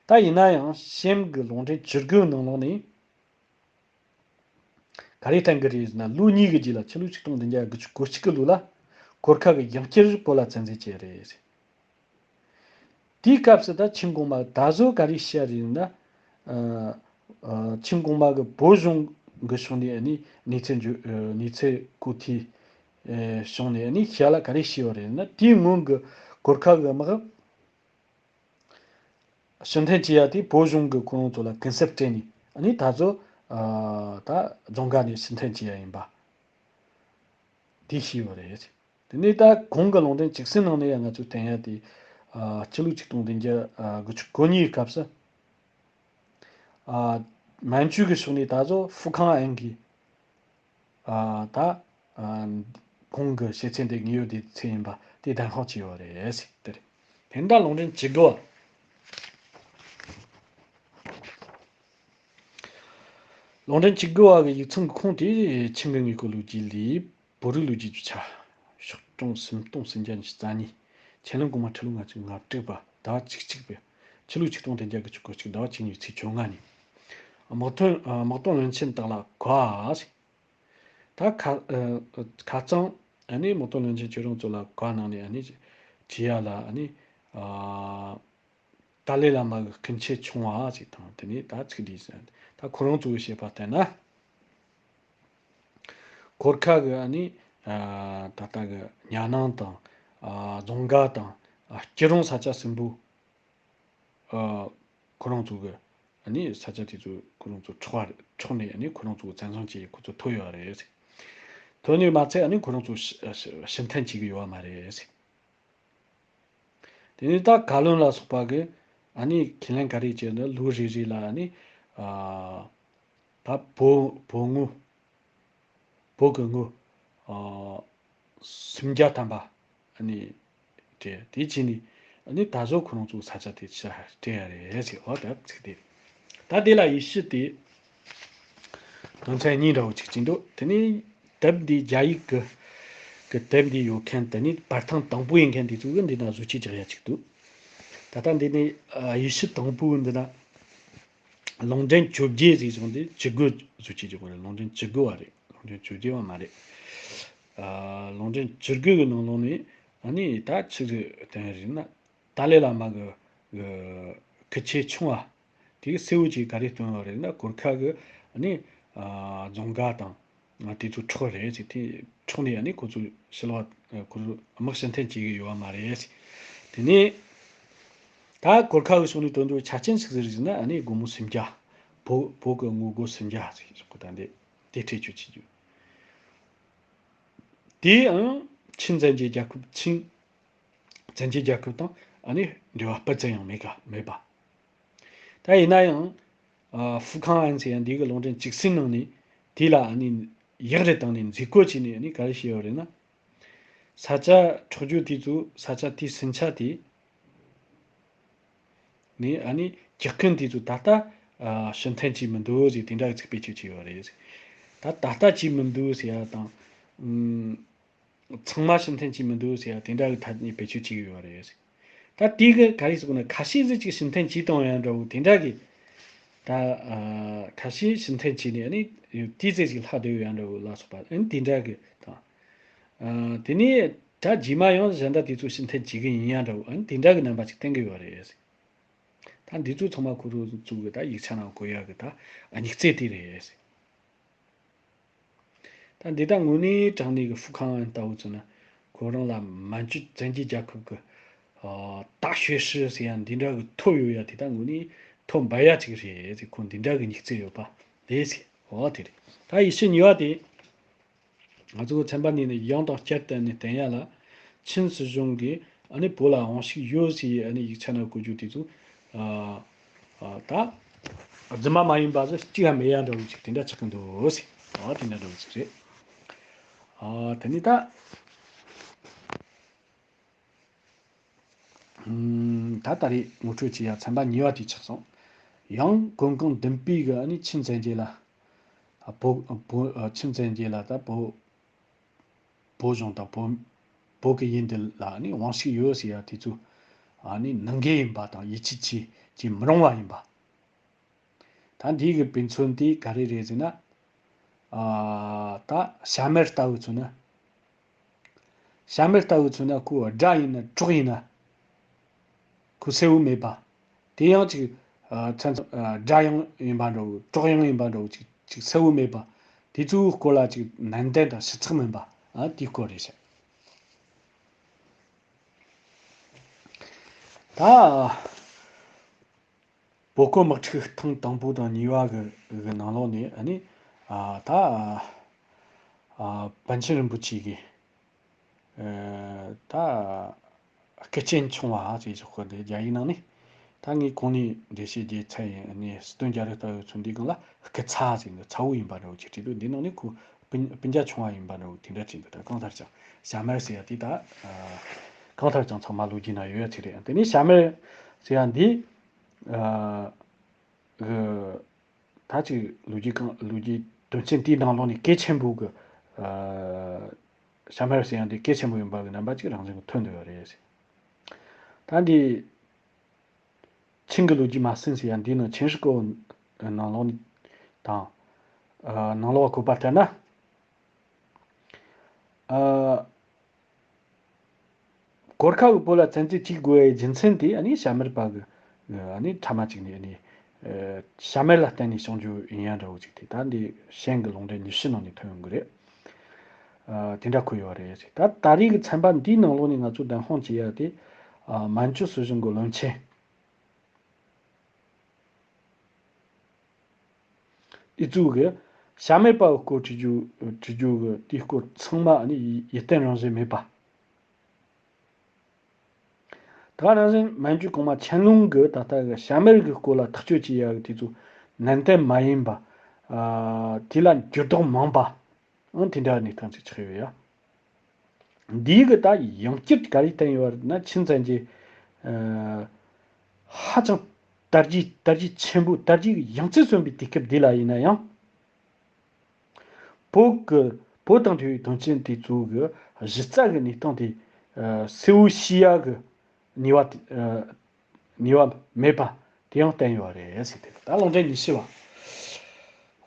ད་ཡིན་ན་ཡང་གཤེན་གི་ལུང་འདྲེན་བཅུ་དགུ་ནང་ལོགས་ནས། ག་རེ་བསྟན་གི་རེད་ཟེར་ན། ལོ་གཉིས་ཀྱི་རྗེས་ལ་ཕྱི་ལོ་ཆིག་སྟོང་བདུན་བརྒྱ་དགུ་བཅུ་གོ་གཅིག་གི་ལོ་ལ་གོར་ཁ་གིས་ཡང་བསྐྱར་བོད་ལ་བཙན་འཛུལ་བྱས་རེད། དེའི་སྐབས་སུ་ད་ཆིན་གོང་མ་ད་གཟོད་ག་རེ་བཤད་རེད་ཟེར་ན། ཨ། ཨ། ཆིན་གོང་མ་གིས་བོད་གཞུང་གི་ཕྱོགས་ནས་ཨ་ནི་གནས་ཚུལ་འཇུ། ཨ། གནས་ཚུལ་གོ་ཐོས། ཨ། བྱུང་ནས་ཨ་ནི་ཞལ་ལ་ག་རེ་བྱས་ཡོད་རེད་ཟེར་ན། དེའི་སྔོན་གྱི་གོར་ཁ་གི་དམག་ཕྱིར་འཐེན་བྱེད་ཡ་དེ་བོད་གཞུང་གིས་ཁོ་རང་ཚོ་ལ་གུན་གསབ་སྤྲད་ནས་ཨ་ནི་ད་གཟོད། ཨ། ད་རྫོང་དགའ་ནས་ཕྱིར་འཐེན་བྱེད་ཡ་ཡིན་པ་དེ་བྱས་ཡོད་རེད། དེ་ནས་ད་གོང་གི་ལུང་འདྲེན་བཅུ་གསུམ་ནང་ནས་ཡང་ང་ཚོས་བསྟན་ཡ་དེ། ཨ། ཕྱི་ལོ་ཆིག་སྟོང་བདུན་བརྒྱ་དགུ་བཅུ་གོ་གཉིས་སྐབས་སུ། ཨ། མན་ཇུ་གི་ཕྱོགས་ནས་ད་གཟོད་ཧྥུ་ཁང་ཨན་གྱིས། ཨ། ད། ཨ། གོང་གི་བཤད་ཚད་འདི་དངོས་ཡོད་དེ་ཚད་ཡིན་པ་དེ་གདན་དབང་བྱས་ཡོད་རེད་ཟེར། དེ་རེད། དེ་འདྲ་ལུང་འདྲེན་བཅུ་དགུ་བ། ལུང་འདྲེན་བཅུ་དགུ་བ་གི་ཡིག་ཚང་གི་ཁུངས་དེ་ཆིང་གི་དངོས་པོ་ལོ་རྒྱུས་ལས། བོད་རིགས་ལོ་རྒྱུས་ཀྱི་ཆ། ཤོག་གྲངས་སུམ་སྟོང་སུམ་བརྒྱ་ཉི་ཤུ་རྩ་གཉིས། ཆན་ལིན་གོང་མ་ཁྲི་ལོ་ལྔ་བཅུ་ང་དྲུག་པ། ཟླ་བ་བཅུ་གཅིག་པའི་ཕྱི་ལོ་ཆིག་སྟོང་བདུན་བརྒྱ་དགུ་བཅུ་གོ་གཅིག་ཟླ་བ་བཅུ་གཉིས་ཚེས་བཅོ་ལྔ་ཉིན། དམག་དོན། དམག་དོན་བློན་ཆེན་དག་ལ་བཀའ་ཟེར། ད་ཁ། ཨ། ཁ་རྩང་ཨ་ནི་དམག་དོན་བློན་ཆེན་ཁྱོད་རང་ཚོ་ལ་བཀའ་གནང་ནས་ཨ་ནི་བྲིས་ཡ་ལ་ཨ་ནི། ཨ། ཏཱ་ལའི་བླ་མ་གི་སྐུ་མཆེད་ཆུང་བ་ཞིག་དང་། དེ་ནས་ད་ཚིག་འདི་ཟེར། ད་ཁོ་རང་ཚོ་གི་བཤད་པ་ལྟར་ན། གོར་ཁ་གི་ཨ་ནི། ཨ། ད་ལྟ་གི་ཉ་ནང་དང་། ཨ། རྫོང་དགའ་དང་། ཨ། སྐྱིད་རོང་ས་ཆ་གསུམ་པོ། ཨ། ཁོ་རང་ཚོ་གི་ཨ་ནི་ས་ཆ་དེ་ཚོ་ཁོ་རང་ཚོ་འཕྲོག་པ་རེད། འཕྲོག་ནས་ཨ་ནི་ཁོ་རང་ཚོ་བཙན་བཟུང་བྱས། ཁོ་ཚོ་ཐོབ་ཡོད་རེད། ཐོབ་ནས་མ་ཚད་ཨ་ནི་ཁོ་རང་ཚོ་ཕྱི་ཕྱིར་འཐེན་བྱེད་ཀྱི་ཡོད་པ་མ་རེད། དེ་ནས་ད་བཀའ་བློན་ལ་སོགས་པ་གིས་ཨ་ནི་ཁས་ལེན་ག་རེ་བྱས་ན། ལོ་རེ་རེ་ལ་ཨ་ནི། ཨ། ད་བོད་བོད་དངུལ། བོད་ཀྱི་དངུལ། ཨ། སུམ་བརྒྱ་ཐམ་པ་ཨ་ནི་སྤྲད། དེ་བྱས་ནས་ཨ་ནི་ད་གཟོད་ཁོ་རང་ཚོའི་ས་ཆ་དེ་ཕྱིར་སྤྲད་ཡ་རེད་ཟེར། འོ་ད་ཚིག་དེ། ད་དེ་ལ་ཡེ་ཤུ་དེ་དོན་ཚན་གཉིས་འདྲ་བོ་ཅིག་ཅིག་འདུག་དེ་ནས་དེབ་འདི་རྒྱ་ཡིག་གི་གི་དེབ་འདི་ཡོད་མཁན། དེ་ནས་པར་ཐེངས་དང་པོ་ཡིན་མཁན་དེ་ཚོ་གིས་འདི་ན་བཟོ་བཅོས་རྒྱག་ཡ་ཅིག་འདུག་ད་ལྟ་འདི་ནས། ཨ། ཡེ་ཤུ་དང་པོའི་འདི་ན། ལུང་འདྲེན་བཅོ་བརྒྱད་ཟེར་བྱུང་སྟེ་བཅུ་དགུ་བཟོ་བཅོས་བྱེད་དགོས་རེད། ལུང་འདྲེན་བཅུ་དགུ་བ་རེད། ལུང་འདྲེན་བཅོ་བརྒྱད་བ་མ་རེད། ཨ། ལུང་འདྲེན་བཅུ་དགུ་གི་ནང་ལོགས་ནས་ཨ་ནི་ད་ཆི་ཟིག་བསྟན་རེད་ན། ཏཱ་ལའི་བླ་མ་གི་གི་སྐུ་མཆེད་ཆུང་བ་དེ་གིས་གསལ་བོ་ཅིག་ག་རེ་སྟོན་ཡོད་རེད་ན། གོར་ཁ་གིས་ཨ་ནི། ཨ། རྫོང་དགའ་དང་། ང་དེ་ཚོ་འཕྲོག་རེད་ཟེར། དེ་འཕྲོག་ནས་ཨ་ནི་ཁོ་ཚོ་ཕྱི་ལོགས། ཁོ་ཚོ་དམག་ཕྱིར་འཐེན་བྱེད་ཀྱི་ཡོད་པ་མ་རེད་ཟེར། དེ་ནས་ད་གོར་ཁ་གི་ཕྱོགས་ནས་སྟོན་དོན་ཆ་རྐྱེན་ཞིག་ཟེར་ཟེར་ན། ཨ་ནི་སྒོར་མོ་སུམ་བརྒྱ། བོད་བོད་ཀྱི་དངུལ་སྒོར་སུམ་བརྒྱ་ཟེར་གོ། ད་འདི་དེ་སྤྲད་བཅུག་བྱེད་རྒྱུ། དེའང་ཆིན་བཙན་བྱོལ་རྒྱལ་ཁབ། ཆིན་བཙན་བྱོལ་རྒྱལ་ཁབ་དང་ཨ་ནི་འབྲེལ་བ་སྤུ་ཙམ་ཡང་མེད་ག་མེད་པ། ད་ཡིན་ན་ཡང་། ཨ། ཧྥུ་ཁང་ཨན་ཟེར་ཡ་འདི་གི་ལུང་འདྲེན་བཅུ་གསུམ་ནང་ནས་དེ་ལ་ཨ་ནི་ཡག་རེ་བཏང་ནས་མཛུབ་སྐོར་བྱས་ནས་ཨ་ནི་ག་རེ་བྱས་ཡོད་རེད་ན། ས་ཆ་འཕྲོག་རྒྱུ་དེ་ཚོ། ས་ཆ་དེའི་ཟིང་ཆ་དེ་ནས་ཨ་ནི་ཇག་རྐུན་དེ་ཚོ་ད་ལྟ། ཨ། ཕྱིར་འཐེན་བྱས་མི་འདུག་ཟེར། དེ་འདྲ་གི་ཚིག་བེད་སྤྱོད་བྱས་ཡོད་རེད། ད་ད་ལྟ་བྱས་མི་འདུག་ཟེར་ཡ་དང་། ཨུམ། ཚང་མ་ཕྱིར་འཐེན་བྱས་མི་འདུག་ཟེར་ཡ་དེ་འདྲ་གི་ཐད་ནས་བེད་སྤྱོད་བྱེད་ཀྱི་ཡོད་རེད། ད་དེ་གི་ག་རེ་ཟེར་དགོས་ན། ཁ་ཤས་ཟིག་ཅིག་ཕྱིར་འཐེན་བྱས་བཏང་ཡ་འདྲ་བོ་དེ་འདྲ་གི་ ད་ཨ་ཁ་ཤས་ཕྱིར་འཐེན་བྱས་ནས་ཨ་ནི་དེའི་ཚེ་ཞིག་ལྷག་བསྡད་ཡོད་ཡ་འདྲ་བོ་ལ་སོགས་པ་ཨ་ནི་དེ་འདྲ་གི་དང་། ཨ་དེ་ནས་ད་རྗེས་མ་ཡང་གཞན་དག་དེ་ཚོ་ཕྱིར་འཐེན་བྱེད་གི་ཡིན་ཡ་འདྲ་བོ་ཨ་ནི་དེ་འདྲ་གི་རྣམ་པ་ཅིག་བསྟན་གི་ཡོད་རེད། ད་འདི་ཚོ་ཚང་མ་ཁོ་རང་ཚོ་གི་ད་ཡིག་ཆ་ནང་བཀོད་ཡ་གི་ད་ཨ་སྙིང་བརྩེ་དེ་རེད། ད་འདི་ད་དངོས་གནས་དྲང་གནས་ཀྱི་ཧྥུ་ཁང་ལྟ་བུ་ཚོ་ན་ཁོ་རང་ལ་མན་ཇུ་བཙན་རྒྱལ་རྒྱལ་ཁབ་ཀྱི་ཨ་ད་ཤོད་ཧྲི་ཟེར་ཡ་འདི་འདྲ་གི་ཐོབ་ཡོད་ཡ་དེ་ད་དངོས་གནས་ཐོབ་འབའ་ཡ་ཅིག་རེད་ཟེར། ཁོ་འདི་འདྲ་གི་སྙིང་བརྩེ་ཡོད་པ་རེད་ཟེར། འོ་དེ་རེད། ད་ཡི་ཤུ་གཉིས་པ་དེ། ང་ཚོ་ཚན་པ་གཉིས་ནས་ཡང་དང་བསྐྱར་དུ་ནས་བསྟན་ཡ་ལ། ཆིན་སྲིད་གཞུང་གིས་ཨ་ནི་བོད་ལ་དབང་ཤུགས་ཡོད་ཟེར་ཡི་ཨ་ནི་ཡིག་ཆ་ནང་བཀོད་རྒྱུ་དེ་ཚོ་ཨ་ཨ་ད་རྫུན་མ་མ་ཡིན་པ་ཟིག་གཅིག་ཡང་མེད་ཡ་འདྲ་བོ་ཅིག་དེ་འདྲ་ཆགས་ཀྱི་འདུག་ཟེར། ཨ་དེ་འདྲ་འདྲ་བོ་ཅིག་རེད། ཨ་དེ་ནི་ད་ཨུམ་ད་ད་རེས་ངོ་སྤྲོད་བྱེད་ཡ་ཚན་པ་གཉིས་པ་དེ་ཆགས་སོང་། ཡང་གོན་གང་ལྡན་པའི་གི་ཨ་ནི་ཆིན་བཙན་རྒྱལ་ལ་ཨ་བོད་བོད་ཨ་ཆིན་བཙན་རྒྱལ་ལ་ད་བོད་བོད་གཞུང་དང་བོད་བོད་ཀྱི་ཡུལ་འདི་ལ་ནི་དབང་ཤུགས་ཡོད་ཟེར་ཡ་དེ་ཚོ་ཨ་ནི་ནང་འགལ་ཡིན་པ་དང་ཡིད་ཆེས་བྱེད་བྱེད་མི་རུང་བ་ཡིན་པ། ད་འདི་གི་དཔེ་མཚོན་དེ་ག་རེ་རེད་ཟེར་ན། ཨ་ད་ཞྭ་དམར་ལྟ་བུ་ཚོ་ན། ཞྭ་དམར་ལྟ་བུ་ཚོ་ན་ཁོ་དགྲ་ཡིན་ན་གྲོགས་ཡིན་ན། ཁོ་གསལ་བོ་མེད་པ། དེ་ཡང་ཅིག་ཨ་མཚན་ཨ་དགྲ་ཡང་ཡིན་པ་འདྲ་བོ་གྲོགས་ཡང་ཡིན་པ་འདྲ་བོ་ཅིག་ཅིག་གསལ་བོ་མེད་པ། དེ་ཚོའི་སྐོར་ལ་ཅིག་ནན་ཏན་དང་ཞིབ་ཚགས་མིན་པ་ཨ་དེའི་སྐོར་རེད་ཤག་ད་བོད་གོང་དམག་འཁྲུག་ཐེངས་དང་པོ་དང་གཉིས་པ་གི་གི་ནང་ལོགས་ནས་ཨ་ནི་ཨ་ད་ཨ་པཎ་ཆེན་རིན་པོ་ཆེ་གི་ཨ་ད་སྐུ་རྐྱེན་ཆུང་བ་ཞེས་ཆོག་གི་འདི་རྒྱ་ཡིག་ནང་ནས་ད་ངས་གོང་ནས་འགྲེལ་བཤད་རྒྱག་ཚར་ཡིན། ཨ་ནི་སི་ཏུ་རྒྱ་རི་ལྟ་བུ་ཚོ་འདི་སྒང་ལ་སྐུ་ཚ་ཟེར་འདུག་ཚ་བོ་ཡིན་པ་འདྲ་བོ་ཅིག་བྲིས་འདུག་འདི་ནང་ནས་ཁོ་སྤུན་སྤུན་ཀྱག་ཆུང་བ་ཡིན་པ་འདྲ་བོ་དེ་འདྲ་བྲིས་འདུག་ད་གང་ལྟར་ཀྱང་ཞྭ་དམར་ཟེར་ཡ་དེ་ད་ཨ་གང་ལྟར་ཀྱང་ཚང་མ་ལོ་རྒྱུས་ན་ཡོད་ཡ་ཅིག་རེད། དེ་ནས་ཞྭ་དམར་ཟེར་ཡ་འདི་ཨ་གི་ད་ཅིག་ལོ་རྒྱུས་གང་ལོ་རྒྱུས་དོན་ཚན་དེའི་ནང་ལོགས་ནས་གལ་ཆེན་པོ་གི་ཨ་ཞྭ་དམར་ཟེར་ཡ་འདི་གལ་ཆེན་པོ་ཡིན་པ་གི་རྣམ་པ་ཅིག་རང་བཞིན་གྱིས་ཐོན་འདུག་ཡོད་རེད། ད་འདི་ཆིང་གི་ལོ་རྒྱུས་མ་ཟིན་ཟེར་ཡ་འདི་ནང་ཆིང་ཧྲི་ཀོ་ནང་ལོགས་ནས་དང་ཨ་ནང་ལོགས་བཀོད་པ་ལྟར་ན། ཨ་གོར་ཁ་གི་བོད་ལ་བཙན་འཛུལ་བྱེད་དགོས་པའི་རྒྱུ་མཚན་དེ་ཨ་ནི་ཞྭ་དམར་པ་གི་ཨ་ནི་ཕྲ་མ་གཅིག་ནས་ཨ་ནི་ཨ་ཞྭ་དམར་ལ་བརྟེན་ནས་བྱུང་རྒྱུ་ཡིན་ཡ་འདྲ་བོ་ཅིག་དེ་ད་འདི་ཞེང་གི་ལུང་འདྲེན་ཉི་ཤུ་ནང་ནས་ཐོན་ཡོང་གི་རེད། ཨ་དེ་འདྲ་འཁོད་ཡོད་རེད། ད་ད་རེས་ཀྱི་ཚན་པ་འདིའི་ནང་ལོགས་ནས་ང་ཚོ་བདེན་དཔང་བྱེད་ཡ་དེ་ཨ་མན་ཇུ་སྲིད་གཞུང་གི་བློན་ཆེན། འདི་ཚོ་གི་ཞྭ་དམར་པ་གི་སྐོར་བྲིས་རྒྱུ་བྲིས་རྒྱུ་གི་དེའི་སྐོར་ཚང་མ་ནི་ཡིད་བརྟན་རང་བཞིན་མེད་པ། ད་རང་བཞིན་མན་ཇུ་གོང་མ་ཆན་ལུང་གི་ད་ལྟ་གི་ཞྭ་དམར་གི་སྐོར་ལ་ཐག་གཅོད་བྱེད་ཡ་གི་དེ་ཚོ་ནན་ཏན་མ་ཡིན་པ། ཨ་དེ་ལ་འགྱུར་ལྡོག་མང་པ། ཨང་དེ་འདྲ་གནས་སྟངས་ཅིག་ཆགས་ཡོད་ཡ། འདིའི་གི་ད་ཡང་བསྐྱར་ག་རེ་བསྟན་ཡོད་རེད་ན་ཆིན་བཙན་གྱི་ཨ་ཧ་ཅང་དར་རྒྱས་དར་རྒྱས་ཆེན་པོ་དར་རྒྱས་ཡང་རྩེར་སོན་པའི་དུས་སྐབས་འདི་ལ་ཡིན་ན་ཡང་། བོད་ཀྱི་བོད་དང་འབྲེལ་བའི་དོན་ཆེན་དེ་ཚོ་གི་གཞི་རྩ་གི་གནས་སྟངས་དེ་ཨ་གསལ་བོ་ཤེས་ཡ་གི་ནུས་པ་དེ་ཨ་ནུས་པ་མེད་པ་དེ་ཡང་བསྟན་ཡོད་རེད་ཟེར་ཏེ། ད་ལུང་འདྲེན་ཉི་ཤུ་བ།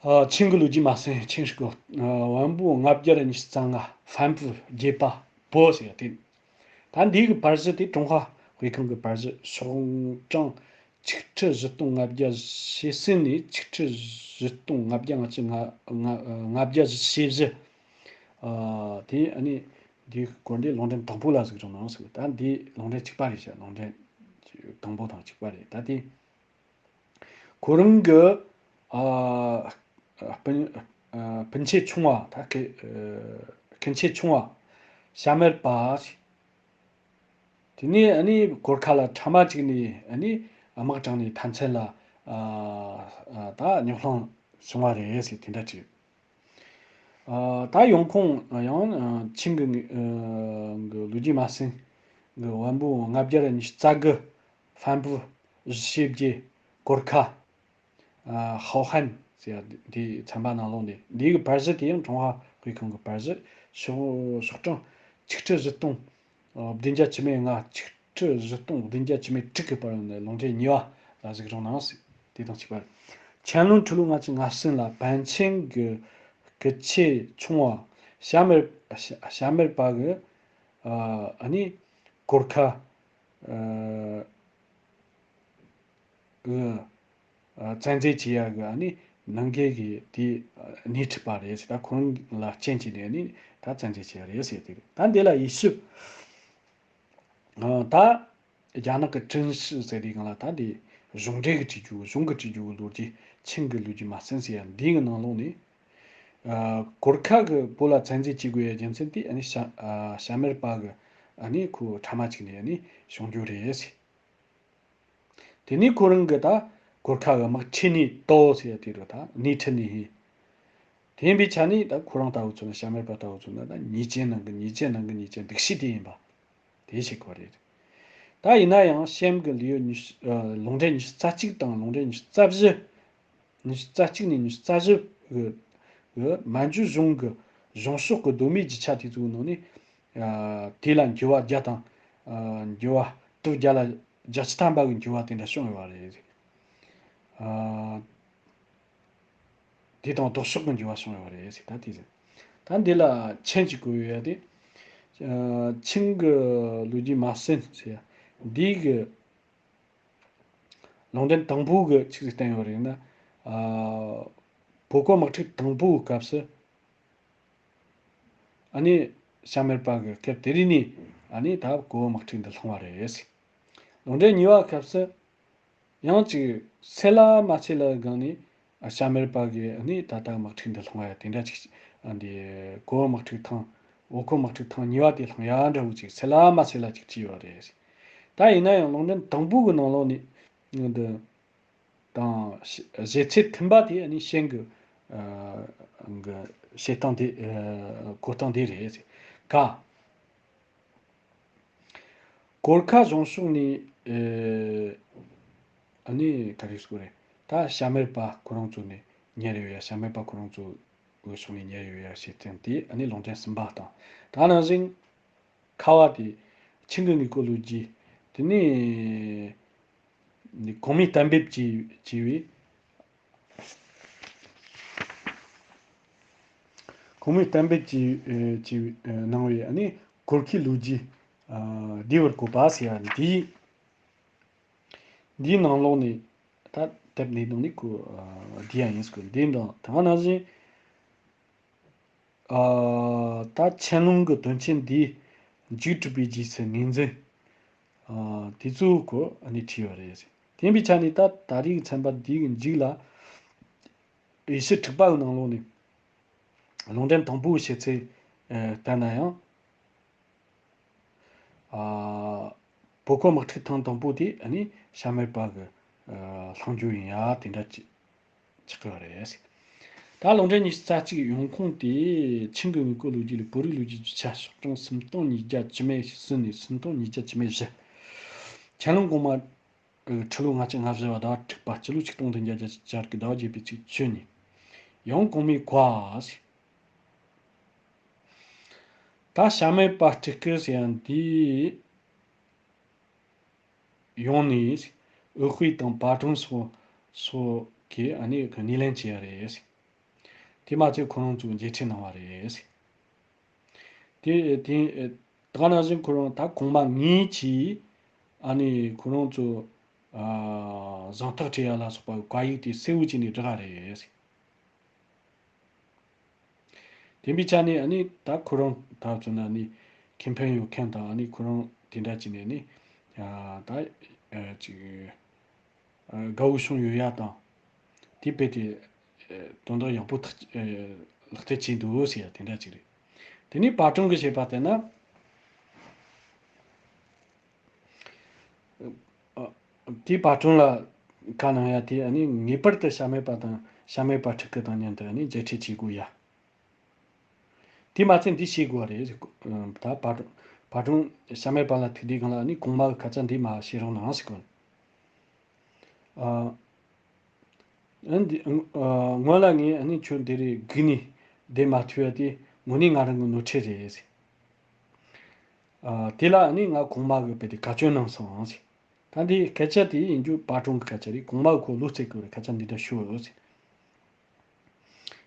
ཨ་ཆིང་གི་ལོ་རྒྱུས་མ་ཟིན་ཆིང་ཧྲི་ཀོ་ཨ་བན་བོ་ལྔ་བརྒྱ་ར་ཉི་ཤུ་རྩ་ལྔ་ཧྥན་པུ་བརྒྱད་པ་བོ་ཟེར་ཡ་དེ། ད་འདིའི་གི་པར་གཞི་དེ་ཀྲུང་ཧྭ་དབུས་ཁམས་ཀྱི་པར་གཞི་ཤོག་གྲངས་ཆིག་ཁྲི་བཞི་སྟོང་ལྔ་བརྒྱ་ཞེ་གསུམ་ནས་ཆིག་ཁྲི་བཞི་སྟོང་ལྔ་བརྒྱ་ལྔ་བཅུ་ལྔ་ལྔ་ལྔ་བརྒྱ་ཞེ་བཞི། ཨ་དེ་ཨ་ནི་འདིའི་སྐོར་འདི་ལུང་འདྲེན་དང་པོ་ལ་གཟིགས་རོགས་གནང་ཟེར། ད་འདི་ལུང་འདྲེན་གཅིག་པ་རེད་ཤག་ལུང་འདྲེན་དང་པོ་དང་གཅིག་པ་རེད། ད་དེ་ཁོ་རང་གི་ཨ་སྤུན་ཨ་སྤུན་མཆེད་ཆུང་བ་ད་གལ་ཨ་སྐུ་མཆེད་ཆུང་བ་ཞྭ་དམར་པ། དེ་ནས་ཨ་ནི་གོར་ཁ་ལ་ཕྲ་མ་གཅིག་ནས་ཨ་ནི་དམག་དྲངས་ནས་ཐམས་ཅད་ལ་ཨ་ད་རྙོག་གླེང་བྱུང་བ་རེད་ཟེར་དེ་འདྲ་བྲིས། ཨ་ད་ཡང་ཁོང་ཡང་ཨ་ཆིང་གི་ཨ་གི་ལོ་རྒྱུས་མ་ཟིན་གི་བན་བོན་ལྔ་བརྒྱ་ར་ཉི་ཤུ་རྩ་དགུ། ཧྥན་པུ་ཞེ་བརྒྱད། གོར་ཁ། ཨ་ཧའོ་ཧན་ཟེར་ཡ་འདི་ཚན་པ་ནང་ལོགས་ནས་འདིའི་གི་པར་གཞི་དེ་ཡང་ཀྲུང་ཧྭ་དབུས་ཁམས་ཀྱི་པར་གཞི་ཤོག་ཤོག་གྲངས་ཆིག་ཁྲི་བཞི་སྟོང་བདུན་བརྒྱ་བཅུ་མེད་ལྔ། ཆིག་ཁྲི་བཞི་སྟོང་བདུན་བརྒྱ་བཅུ་མེད་དྲུག་གི་པར་ནས་ལུང་འདྲེན་གཉིས་པ་ལ་གཟིགས་རོགས་གནང་ཟེར། དེ་དང་གཅིག་པ་རེད། ཆན་ལུང་ཁྲི་ལོ་ལྔ་བཅུ་ང་གསུམ་ལ་པཎ་ཆེན་གྱི་སྐུ་ཆེ་ཆུང་བ་བྱ་མེར་བྱ་མེར་པ་གི་ཨ་ནི་གོར་ཁ་གི་བཙན་འཛུལ་བྱེད་ཡ་གི་ཨ་ནི་ནང་འགལ་གྱི་དེ་སྣེ་ཁྲིད་པ་རེད་ཟེར། ད་ཁོང་ལ་རྐྱེན་བྱས་ནས་ནི་ད་བཙན་འཛུལ་བྱེད་ཡ་རེད་ཟེར་དེ་རེད། ད་འདི་ལ་དབྱེ་ཞིབ་ད་རྒྱ་ནག་གི་ཀྲིན་ཧྲི་ཟེར་དེ་གང་ལ་ད་འདི་གཞུང་འབྲེལ་གྱི་བྲིས་རྒྱུ་གཞུང་གི་བྲིས་རྒྱུ་གི་ལོ་རྒྱུས་ཆིང་གི་ལོ་རྒྱུས་མ་ཟིན་ཟེར་ཡ་འདི་གི་ནང་ལོགས་ནས། ཨ་གོར་ཁ་གི་བོད་ལ་བཙན་འཛུལ་བྱེད་དགོས་ཡ་རྒྱུ་མཚན་དེ་ཨ་ནི་བྱ་ཨ་བྱ་མེར་པ་གི་ཨ་ནི་ཁོ་ཕྲ་མ་གཅིག་ནས་ཨ་ནི་བྱུང་རྒྱུ་རེད་ཟེར། དེ་ནས་ཁོ་རང་གི་ད་གོར་ཁ་གི་དམག་ཁྲིད་ནས་ཏོ་ཟེར་ཡ་དེ་རུ་ད་སྣེ་ཁྲིད་ནས་ཡིན། དེ་ཡིན་པའི་ཆ་ནས་ད་ཁོ་རང་ལྟ་བུ་ཚོ་ནི་བྱ་མེར་པ་ལྟ་བུ་ཚོ་ནི་ད་ཉེས་ཅན་ནང་གི་ཉེས་ཅན་ནང་གི་ཉེས་ཅན་སྡིག་བྱེད་དེ་ཡིན་པ་དེ་ཤེས་དགོས་རེད། ད་ཡིན་ན་ཡང་གཤམ་གི་ལེའུ་ཉི་ཤུ་ཨ་ལུང་འདྲེན་ཉི་ཤུ་རྩ་གཅིག་དང་ལུང་འདྲེན་ཉི་ཤུ་རྩ་བཞི། ཉི་ཤུ་རྩ་གཅིག་ནས་ཉི་ཤུ་རྩ་བཞི་གི་གི་མན་ཇུ་གཞུང་གི་གཞུང་ཕྱོགས་ཀྱི་གདོད་མའི་རྒྱུ་ཆ་དེ་ཚོའི་ནང་ནས་ཨ་དེ་ལ་འགྱུར་བ་བརྒྱ་དང་ཨ་འགྱུར་བ་དྲུག་བརྒྱ་ལ་བརྒྱད་ཅུ་ཐམ་པ་གི་འགྱུར་བ་དེ་འདྲ་བྱུང་ཡོད་པ་རེད། ཨ་དེ་དང་ལྡོག་ཕྱོགས་ཀྱི་འགྱུར་བ་བྱུང་ཡོད་པ་རེད་ཟེར། ད་དེ་ཟེར། ད་འདི་ལ་མཆན་གཅིག་བཀོད་ཡོད་ཡ་དེ་ཨ་ཆིང་གི་ལོ་རྒྱུས་མ་ཟིན་ཟེར་ཡ་འདི་གི་ལུང་འདྲེན་དང་པོ་གི་ཆི་ཟིག་བསྟན་ཡོད་རེད་ན། ཨ་བོད་གོ་དམག་འཁྲུག་དང་པོའི་སྐབས་སུ་ཨ་ནི་བྱ་མེར་པ་གི་སྐབས་དེ་རིང་ནས་ཨ་ནི་ད་གོ་བོ་དམག་འཁྲུག་འདི་སློང་བ་རེད། ལུང་འདྲེན་གཉིས་པ་སྐབས་སུ་ཡང་ཅིག་སེལ་ལ་མ་སེལ་ལ་སྒང་ནས་ཨ་བྱ་མེར་པ་གི་ཨ་ནི་ད་ལྟ་དམག་འཁྲུག་འདི་སློང་བ་ཡ་དེ་འདྲ་ཅིག་ཨ་འདི་གོ་བོ་དམག་འཁྲུག་ཐེངས་བོད་གོ་དམག་འཁྲུག་ཐེངས་གཉིས་པ་དེ་སློང་ཡ་འདྲ་བོ་ཅིག་སེལ་ལ་མ་སེལ་ལ་ཅིག་བྲིས་ཡོད་རེད། ད་ཡིན་ན་ཡང་ལུང་འདྲེན་དང་པོ་གི་ནང་ལོགས་ནས་འདི་དང་བཞེད་ཚད་མཐུན་པ་དེ་ནི་ཤན་གི་ཨ་གི་བྱེད་སྟངས་དེ་ཨ་གོ་སྟངས་དེ་རེད། ག་གོར་ཁ་གཞུང་ཕྱོགས་ནས་ཨ་ནི་ག་རེ་ཟེར་དགོས་རེད། ད་བྱ་མེར་པ་ཁོ་རང་ཚོ་ནས་ཉེ་རེ་ཡོད་ཡ། བྱ་མེར་པ་ཁོ་རང་ཚོ་གི་ཕྱོགས་ནས་ཉེ་རེ་ཡོད་ཡ་བྱེད་སྟངས་དེ་ཨ་ནི་ལུང་འདྲེན་གསུམ་པ་དང་། ད་ནང་བཞིན་ཁ་བ་དེ་ཆིང་གི་དངུལ་ཁུག་ལོ་རྒྱུས་དེ་ནས་གོང་མའི་གཏན་འབེབས་ཀྱི་བྱས་པའི་གོང་མའི་གཏན་འབེབས་ཀྱི་ཨེ་ཀྱི་ཨེ་གནང་བའི་ཨ་ནི་གོར་ཁའི་ལོ་རྒྱུས་ཨ་བདེ་བར་བཀོད་པ་ཟེར་བ་འདིའི་འདིའི་ནང་ལོགས་ནས་ད་དེབ་འདིའི་ནང་ནས་ཁོ་ཨ་བསྡུས་ཡ་ཡིན་ཟེར། འདིའི་ནང་ད་ནང་བཞིན་ཨ་ད་ཆན་ལུང་གི་དོན་ཆེན་འདིའི་མཇུག་གྲུབ་པའི་རྗེས་སུ་ངོས་འཛིན་ཨ་དེ་ཚོའི་སྐོར་ཨ་ནི་བྲིས་ཡོད་རེད། དེ་ཡིན་པའི་ཆ་ནས་ད་ད་རེས་ཀྱི་ཚན་པ་འདིའི་མཇུག་ལ་དབྱེ་ཞིབ་དྲུག་པ་གི་ནང་ལོགས་ནས་ལུང་འདྲེན་དང་པོའི་བྱེད་ཚུལ་ཨ་ལྟར་ན་ཡང་། ཨ་བོད་གོ་དམག་འཁྲུག་ཐེངས་དང་པོ་དེ་ཨ་ནི་བྱ་མེར་པ་གི་ཨ་ལྷུང་རྒྱུ་ཡིན་ཡ་དེ་འདྲ་ཅིག་ཆགས་ཀྱི་ཡོད་རེད། ད་ལུང་འདྲེན་ཉི་ཤུ་རྩ་གཅིག་ཡོང་ཁུངས་དེ་ཆིང་གི་དངུལ་ཁུག་ལོ་རྒྱུས་ལས་བོད་རིགས་ལོ་རྒྱུས་ཀྱི་ཆ་ཕྱོགས་གྲངས་སུམ་སྟོང་ཉིས་བརྒྱ་བཅུ་མེད་གསུམ་ནས་སུམ་སྟོང་ཉིས་བརྒྱ་བཅུ་མེད་བཞི། ཆན་ལུང་གོང་མ་ཁྲི་ལོ་ལྔ་བཅུ་ང་བཞི་བ་ཟླ་བ་དྲུག་པ་སྤྱི་ལོ་ཆིག་སྟོང་བདུན་བརྒྱ་བརྒྱད་ཅུ་གི་ཟླ་བ་བརྒྱད་པའི་ཚེས་བཅུ་ཉིན། ཡང་གོང་མའི་བཀའ། ད་བྱ་མེད་པ་སྤྲུལ་སྐུ་ཟེར་ཡ་འདི་ཡོང་ནས་འོད་དཔེ་དང་པར་སྒྲོན་སོགས་སོགས་ཀྱིས་ཨ་ནི་སྣེ་ལེན་བྱས་ཡ་རེད། དེ་མ་ཚད་ཁོ་རང་ཚོས་མཇལ་འཕྲད་གནང་བ་རེད། དེ་དེ་ད་ག་ནང་བཞིན་ཁོ་རང་ད་གོང་མ་ངེད་ཀྱིས་ཨ་ནི་ཁོ་རང་ཚོ་ཨ་གཟེངས་རྟགས་སྤྲད་ཡ་ལ་སོགས་པ་བཀའ་ཡིག་དེ་གསལ་བོ་བྱས་ནས་བསྒྲགས་རེད། དེ་འབའི་ཆ་ནས་ཨ་ནི་ད་ཁོ་རང་ད་ཚོ་ན་ནི་ཁེ་ཕན་ཡོད་མཁན་དང་ཨ་ནི་ཁོ་རང་དེ་འདྲ་བྱས་ནས་ནི་ཨ་ད་ཨ་ཅིག་ཨ་དགའ་བོ་བྱུང་ཡོད་ཡ་དང་། དེ་དཔེ་དེ་ཨ་དོན་དག་ཡག་པོ་ཐག་ཨ་ལག་བསྟར་བྱས་འདུག་ཟེར་ཡ་དེ་འདྲ་ཅིག་རེད། དེ་ནས་པར་སྒྲོན་གྱི་བཤད་པ་དེ་ན། ཨ་དེའི་པར་སྒྲོན་ལ་བཀའ་གནང་ཡ་དེ་ཨ་ནི་ངེས་པར་དུ་བྱ་མེད་པ་དང་བྱ་མེད་པ་ཕྲུ་གུ་དང་མཉམ་དུ་ཨ་ནི་མཇལ་འཕྲད་བྱེད་དགོས་ཡ། དེ་མ་ཚད་འདི་བྱེད་དགོས་པ་རེད། ད་པར་སྒྲོན་པར་སྒྲོན་བྱ་མེད་པ་ལ་ཐུག་དུས་སྒང་ལ་ཨ་ནི་གོང་མ་གི་ཁ་ཚ་འདི་མ་བྱེད་རོགས་གནང་ཟེར་གོ། ཨ་ཨ་འདི་ཨ་སྔོན་ལ་ངས་ཨ་ནི་ཁྱོད་འདི་རེད་སྒུག་ནས་བསྡད་མ་ཐུབ་ཡ་དེ་དངོས་གནས་ང་རང་གི་ནོར་འཁྲུལ་རེད་ཟེར། ཨ་དེ་ལ་ཨ་ནི་ང་གོང་མ་གི་དཔེ་དེ་བཀའ་བཀྱོན་གནང་སོང་ཟེར། ད་འདི་སྐད་ཆ་དེ་ཡིན་རྒྱུ་པ་ཀྲུང་གི་སྐད་ཆ་རེད། གོང་མ་གི་ཁོ་བློ་རྩེ་གི་རེད། སྐད་ཆ་འདི་འདྲ་ཤོད་ཟེར།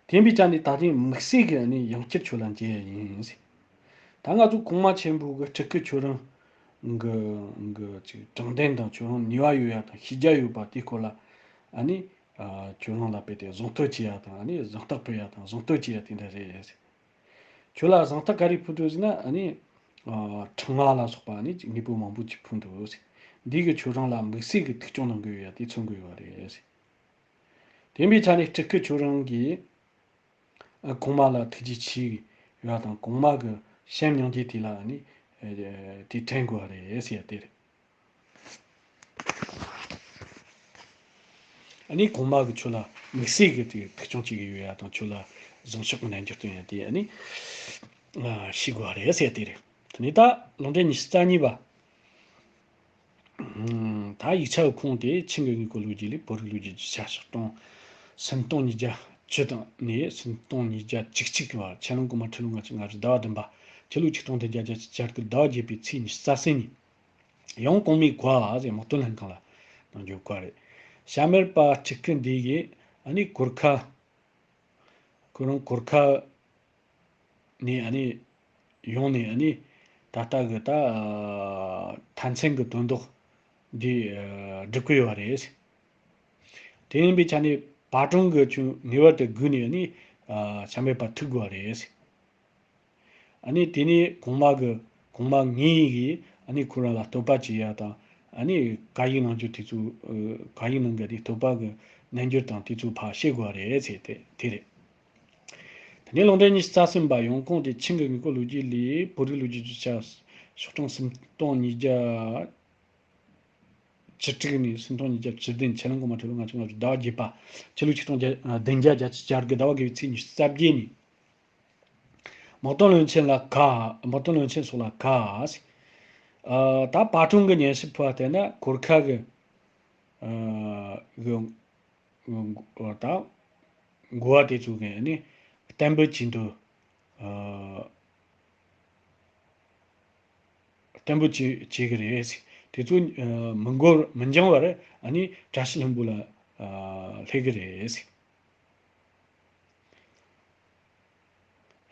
དེ་ཡིན་པའི་ཆ་ནས་ད་ཐེངས་དམིགས་བསལ་གྱི་ཨ་ནི་ཡང་བསྐྱར་ཁྱོད་ལ་མཇལ་ཡ་ཡིན་ཟེར། ད་ང་ཚོ་གོང་མ་ཆེན་པོ་གི་སྤྲུལ་སྐུ་ཁྱོད་རང་གི་གི་ཅིག་དྲང་བདེན་དང་ཁྱོད་རང་ནུས་པ་ཡོད་ཡ་དང་ཤེས་རྒྱ་ཡོད་པ་དེའི་སྐོར་ལ་ཨ་ནི་ཨ་ཁྱོད་རང་ལ་དཔེ་དེ་གཟེངས་བསྟོད་བྱེད་ཡ་དང་ཨ་ནི་གཟེངས་རྟགས་ཕུལ་ཡ་དང་གཟེངས་བསྟོད་བྱེད་ཡ་དེ་འདྲ་རེད་ཟེར། ཁྱོད་ལ་གཟེངས་རྟགས་ག་རེ་ཕུལ་འདུག་ཟེར་ན་ཨ་ནི་ཨ་ཕྲེང་བ་ལ་སོགས་པ་ཨ་ནི་ཅིག་དངོས་པོ་མང་པོ་ཅིག་ཕུལ་འདུག་ཟེར། འདི་གི་ཁྱོད་རང་ལ་དམིགས་བསལ་གྱི་ཐུགས་སྐྱོང་གནང་གི་ཡོད་ཡ་དེ་མཚོན་གི་ཡོད་རེད་ཟེར། དེ་འདྲའི་ཆ་ནས་སྤྲུལ་སྐུ་ཁྱོད་རང་གིས་ཨ་གོང་མ་ལ་ཐུགས་རྗེ་ཆེ་ཡོད་དང་གོང་མ་གི་བྱམས་སྙིང་རྗེ་དེ་ལ་ཨ་ནི་ཨ་དེ་དྲན་དགོས་པ་རེད་ཟེར་ཡ་དེ་རེད། ཨ་ནི་གོང་མ་གི་ཁྱོད་ལ་དམིགས་བསལ་གྱི་དེ་ཐུགས་སྐྱོང་བྱེད་ཀྱི་ཡོད་ཡ་དང་ཁྱོད་ལ་གཟེངས་ཕྱག་གི་རྣལ་འབྱོར་སྟོན་ཡ་དེ་ཨ་ནི་ཨ་ཤེས་དགོས་པ་རེད་ཟེར་ཡ་དེ་རེད། དེ་ནས་ད་ལུང་འདྲེན་ཉི་ཤུ་རྩ་གཉིས་པ། ད་ཡིག་ཆ་གི་ཁུངས་དེ་ཆིང་གི་དངོས་པོ་ལོ་རྒྱུས་ལས་བོད་རིགས་ལོ་རྒྱུས་ཀྱི་ཆ་ཤོག་སྟོང་སུམ་སྟོང་ཉིས་བརྒྱ་བཅུ་དང་ནས་སུམ་སྟོང་ཉིས་བརྒྱ་བཅུ་གཅིག་གི་བར་ཆན་ལུང་གོང་མ་ཁྲི་ལོ་ལྔ་བཅུ་ང་བཞི་ཟླ་བ་བདུན་པ་ཕྱི་ལོ་ཆིག་སྟོང་བདུན་བརྒྱ་བརྒྱད་ཅུ་གྱ་དགུ་ཟླ་བ་བརྒྱད་པའི་ཚེས་ཉི་ཤུ་རྩ་གསུམ་ཉིན་ཡང་གོང་མའི་བཀའ་ཟེར་དམག་དོན་ལྷན་ཁང་ལ་གནང་རྒྱུ་བཀའ་རེད། བྱམས་མེད་པ་སྤྲུལ་སྐུ་འདི་གིས་ཨ་ནི་གོར་ཁ་ཁོ་རང་གོར་ཁ་ནས་ཨ་ནི་ཡོང་ནས་ཨ་ནི་ད་ལྟ་གི་ད་ཐའི་ཚན་གི་དོན་དག་འདི་སྒྲུབ་ཀྱི་ཡོད་པ་རེད། དེ་ཡིན་པའི་ཆ་ནས་པ་ཀྲུང་གི་ཆུ་ངེས་པར་དུ་སྒུག་ནས་ཨ་ནི་བྱམས་མེད་པ་ཐུག་དགོས་པ་རེད། ཨ་ནི་དེ་ནས་གོང་མ་གི་གོང་མ་ངེད་ཀྱིས་ཨ་ནི་ཁོ་རང་ལ་བསྟོད་པ་བྱེད་ཡ་དང་ཨ་ནི་བཀའ་ཡིག་གནང་རྒྱུ་དེ་ཚོ་ཨ་བཀའ་ཡིག་གནང་གི་དེ་བསྟོད་པ་གི་རྣལ་འབྱོར་དང་དེ་ཚོ་ཕར་བཤད་དགོས་པ་རེད་ཟེར་ཏེ་དེ་རེད། དེ་ནས་ལུང་འདྲེན་ཉི་ཤུ་རྩ་གསུམ་པ་ཡང་གོང་དེ་ཆིང་གི་དངོས་པོ་ལོ་རྒྱུས་ལས་བོད་རིགས་ལོ་རྒྱུས་ཀྱི་ཆ་ཤོག་གྲངས་སུམ་སྟོང་ཉིས་བརྒྱ་བཅུ་དྲུག་ནས་སུམ་སྟོང་ཉིས་བརྒྱ་བཅུ་བདུན་ཆན་ལུང་གོང་མ་ཁྲི་ལོ་ལྔ་བཅུ་ང་བཞི་ཟླ་བ་བརྒྱད་པ་ཕྱི་ལོ་ཆིག་སྟོང་བདུན་བརྒྱ་བརྒྱད་ཅུ་གྱ་དགུ་ཟླ་བ་དགུ་པའི་ཚེས་ཉི་ཤུ་རྩ་བརྒྱད་ཉིན། དམག་དོན་བློན་ཆེན་ལ་ཁ། དམག་དོན་བློན་ཆེན་སོགས་ལ་ཁ། ཨ་ད་པ་ཀྲུང་གི་སྙན་ཞུ་ཕུལ་བ་བལྟས་ན་གོར་ཁ་གི་ཨ་གི་ཨ་ད་འགོ་བ་དེ་ཚོ་གི་ནི་གཏན་འབེབས་བྱེད་འདུག་ཨ་གཏན་འབེབས་བྱེད་བྱེད་གི་རེད། དེ་ཚོ་ཨ་མི་འགོར་མི་འགྱངས་བར་ཨ་ནི་བཀྲ་ཤིས་ལྷུན་པོ་ལ་ཨ་སླེབས་གི་རེད།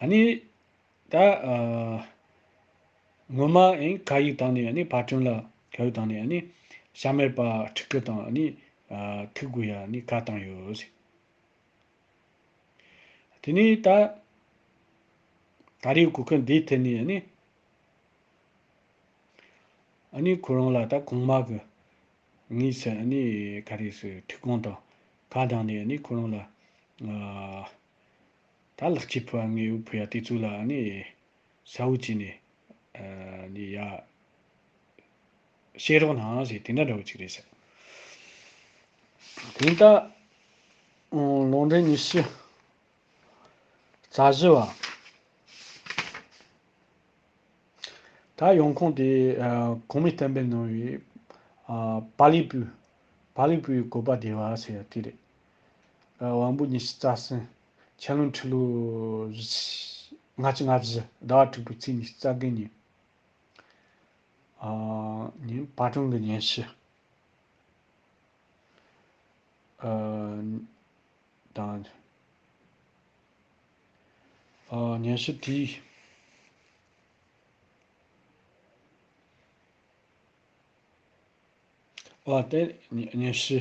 ཨ་ནི་ད་ཨ་སྔོན་མ་ཨེ་བཀའ་ཡིག་བཏང་ནས་ཨ་ནི་པ་ཀྲུང་ལ་བཀའ་ཡིག་བཏང་ནས་ཨ་ནི་བྱམས་མེད་པ་སྤྲུལ་སྐུ་དང་ཨ་ནི་ཨ་ཐུག་དགོས་ཡ་ཨ་ནི་བཀའ་བཏང་ཡོད། དེ་ནས་ད་ད་རེས་གོ་སྐབས་འདི་ཐད་ནས་ཨ་ནི་ཨ་ནི་ཁོ་རང་ལ་ད་གོང་མ་གི་དངོས་སུ་ཨ་ནི་ག་རེ་ཟེར་ཐུགས་དགོངས་དང་བཀའ་གདམས་ནས་ཨ་ནི་ཁོ་རང་ལ་ཨ་ད་ལེགས་སྐྱེས་ཕུལ་བ་དངོས་པོ་ཕུལ་ཡ་དེ་ཚོ་ལ་ཨ་ནི་གསལ་བོ་བྱས་ནས་ཨ་ནི་ཡ་བཤད་རོགས་གནང་ཞེས་དེ་འདྲ་འདྲ་བོ་ཅིག་རེད་ཟེར། དེ་ལྟ་ལུང་འདྲེན་ཉི་ཤུ་རྩ་བཞི་བ། ད་ཡོང་ཁུངས་དེ་ཨ་གོང་མའི་གཏན་འབེབས་གནང་བའི་ཨ་པཱ་ལི་པུའི་པཱ་ལི་པུའི་བཀོད་པ་བདེ་བ་ཟེར་ཡ་དེ་རེད། ཨ་དབང་པོ་ཉི་ཤུ་རྩ་གསུམ་ཆན་ལུང་ཁྲི་ལོ་ལྔ་བཅུ་ང་བཞི་ཟླ་བ་དྲུག་པའི་ཚེས་ཉི་ཤུ་རྩ་བརྒྱད་ཉིན། ཨ་ཉིན་པ་ཀྲུང་གི་སྙན་ཞུ་ཨ་དང་ཨ་སྙན་ཞུ་དེའི་ཨ་དེ་སྙན་ཞུ་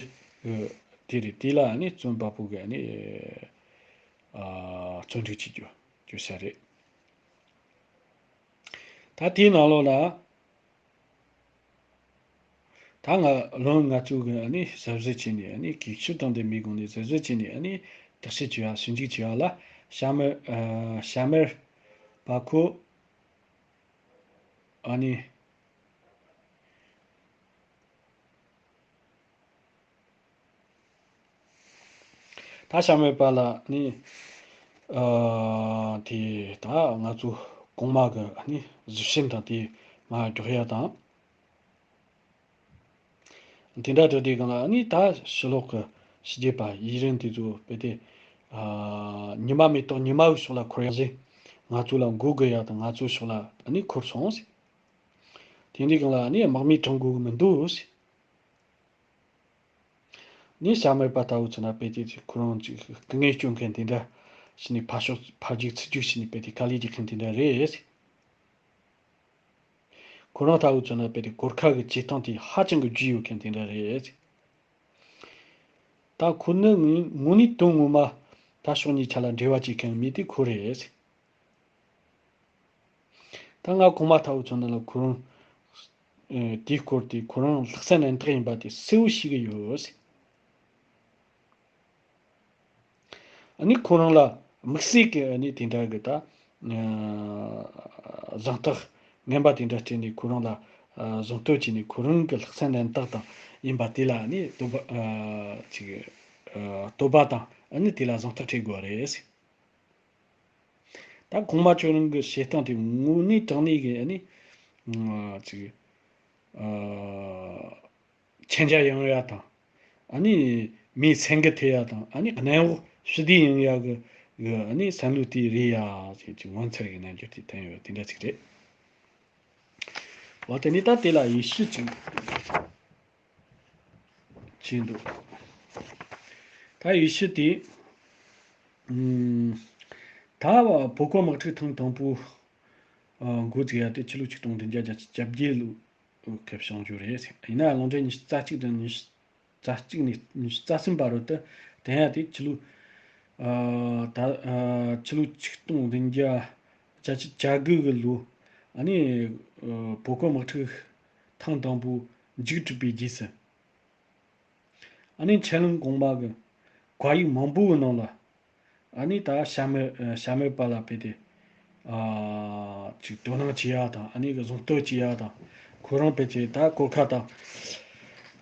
དེ་རེད། དེ་ལ་ནི་རྩོམ་པ་པོ་གི་ནི་ཨ་རྩོམ་སྒྲིག་བྱེད་རྒྱུ་བཅོལ་ས་རེད། ད་དེའི་ནང་ལོགས་ལ་ད་ང་བློན་ང་ཚོ་གི་ཨ་ནི་གཟབ་གཟབ་བྱས་ནས་ཨ་ནི་གེགས་ཆོད་དང་ལྡན་པའི་སྒོ་ནས་གཟབ་གཟབ་བྱས་ནས་ཨ་ནི་བརྟག་དཔྱད་བྱས་པ་ཞིབ་འཇུག་བྱས་པ་ལ་བྱམས་མེད་ཨ་བྱམས་མེད་པ་ཁོ་ཨ་ནི། ད་བྱམས་མེད་པ་ལ་ནི་ཨ་དེ་ད་ང་ཚོ་གོང་མ་གི་ཨ་ནི་གཟི་བྱིན་དང་དེ་མར་འཇོག་ཡ་དང་། དེ་འདྲ་འདྲ་དེ་གང་ལ་ཨ་ནི་ད་ཕྱི་ལོགས་ཀྱི་ཕྱི་རྒྱལ་པ་ཡུལ་རིས་དེ་ཚོ་དཔེ་དེ་ཨ་ཉི་མ་མེ་ཏོག་ཉི་མ་གི་ཕྱོགས་ལ་འཁོར་ཡ་ཞིག་ང་ཚོ་ལ་མགོ་སྒུར་ཡ་དང་ང་ཚོའི་ཕྱོགས་ལ་ཨ་ནི་འཁོར་སོང་ཟེར། དེ་འདྲའི་སྒང་ལ་ཨ་ནི་དམག་མི་དྲངས་དགོས་ཀྱི་མི་འདུག་ཟེར། ནས་བྱ་མེད་པ་ལྟ་བུ་ཚོ་ན་དཔེ་དེ་ཁོ་རང་ཅིག་སྐུ་ངལ་སྐྱོན་མཁན་དེ་འདྲ་ཞིག་ནས་ཕར་ཕྱོགས་ཕར་རྒྱུག་ཚུར་རྒྱུག་བྱས་ནས་དཔེ་དེ་དཀའ་ལས་རྒྱག་མཁན་དེ་འདྲ་རེད། ཁོ་རང་ལྟ་བུ་ཚོ་ན་དཔེ་དེ་གོར་ཁ་གི་བྱེད་སྟངས་དེ་ཧ་ཅང་གི་རྒྱུས་ཡོད་མཁན་དེ་འདྲ་རེད། ད་ཁོ་ནི་དངོས་དངོས་གནས་དོན་ངོ་མ་ད་ཕྱོགས་གཉིས་ཆ་ལ་འབྲེལ་བ་བྱེད་མཁན་མི་དེ་ཁོ་རེད། ད་ང་གོང་མ་ལྟ་བུ་ཚོ་ན་ལ་ཁོ་རང་ཨེ་དེའི་སྐོར་དེ་ཁོ་རང་ལྷག་བསམ་རྣམ་དག་ཡིན་པ་དེ་གསལ་བོ་ཤེས་ཀྱི་ཡོད། ཨ་ནི་ཁོ་རང་ལ་དམིགས་བསལ་གྱི་ཨ་ནི་དེ་འདྲ་གི་ད་ཨ་གཟེངས་རྟགས་ངན་པ་དེ་འདྲ་སྤྲད་ནས་ཁོ་རང་ལ་ཨ་གཟེངས་བསྟོད་བྱས་ནས་ཁོ་རང་གི་ལྷག་བསམ་རྣམ་དག་དང་ཡིན་པ་དེ་ལ་ཨ་ནི་བསྟོད་པ་ཨ་ཅིག་ཨ་བསྟོད་པ་དང་ཨ་ནི་དེ་ལ་གཟེངས་རྟགས་སྤྲད་དགོས་པ་རེད། ད་གོང་མ་ཁྱོད་རང་གི་བྱེད་སྟངས་དེ་དངོས་གནས་དྲང་གནས་ཀྱི་ཨ་ནི་ཨ་ཅིག་ཨ་མཁྱེན་རྒྱ་ཡངས་ཡ་དང་། ཨ་ནི་མིའི་སེམས་འགུལ་ཐེབས་ཡ་དང་། ཨ་ནི་གནམ་འོག་ཞི་བདེ་ཡོང་ཡ་གི་གི་ཨ་ནི་བསམ་བློ་དེ་རེད་ཡ་ཅེས་ཀྱི་ངོ་མཚར་གྱི་རྣམ་འགྱུར་དེ་བསྟན་ཡོད། དེ་འདྲ་ཅིག་རེད། འོ་དེ་ནི་ད་དེ་ལ་ཡེ་ཤུ་ཅིག་ཅིག་འདུག་ད་ཡེ་ཤུ་དེ་ཨུམ་ད་བོད་ཁོ་དམག་འཁྲུག་ཐེངས་དང་པོ་ཨ་འགོ་བཙུགས་ཡ་དེ་ཕྱི་ལོ་ཆིག་སྟོང་བདུན་བརྒྱ་བརྒྱད་ཅུ་གྱ་བརྒྱད་ལོ། སྐབས་བྱུང་རྒྱུ་རེད། ཡིན་ན་ལུང་འདྲེན་ཉི་ཤུ་རྩ་གཅིག་དང་ཉི་ཤུ་རྩ་གཅིག་ནས་ཉི་ཤུ་རྩ་གསུམ་བར་དུ་དེ་ཡང་དེ་ཕྱི་ལོ་ཨ་ད་ཨ་ཕྱི་ལོ་ཆིག་སྟོང་བདུན་བརྒྱ་བརྒྱད་ཅུ་གྱ་དགུ་གི་ལོ་ཨ་ནི་ཨ་བོད་ཁོ་དམག་འཁྲུག་ཐེངས་དང་པོ་མཇུག་གྲུབ་པའི་རྗེས་སུ། ཨ་ནི་ཆན་ལུང་གོང་མ་གི་བཀའ་ཡིག་མང་པོའི་ནང་ལ་ཨ་ནི་ད་བྱ་མེད་བྱ་མེད་པ་ལ་དཔེ་དེ་ཨ་ཅིག་དོ་སྣང་བྱེད་ཡ་དང་། ཨ་ནི་གཟེངས་བསྟོད་བྱེད་ཡ་དང་། ཁོ་རང་དཔེ་དེ་ད་གོར་ཁ་དང་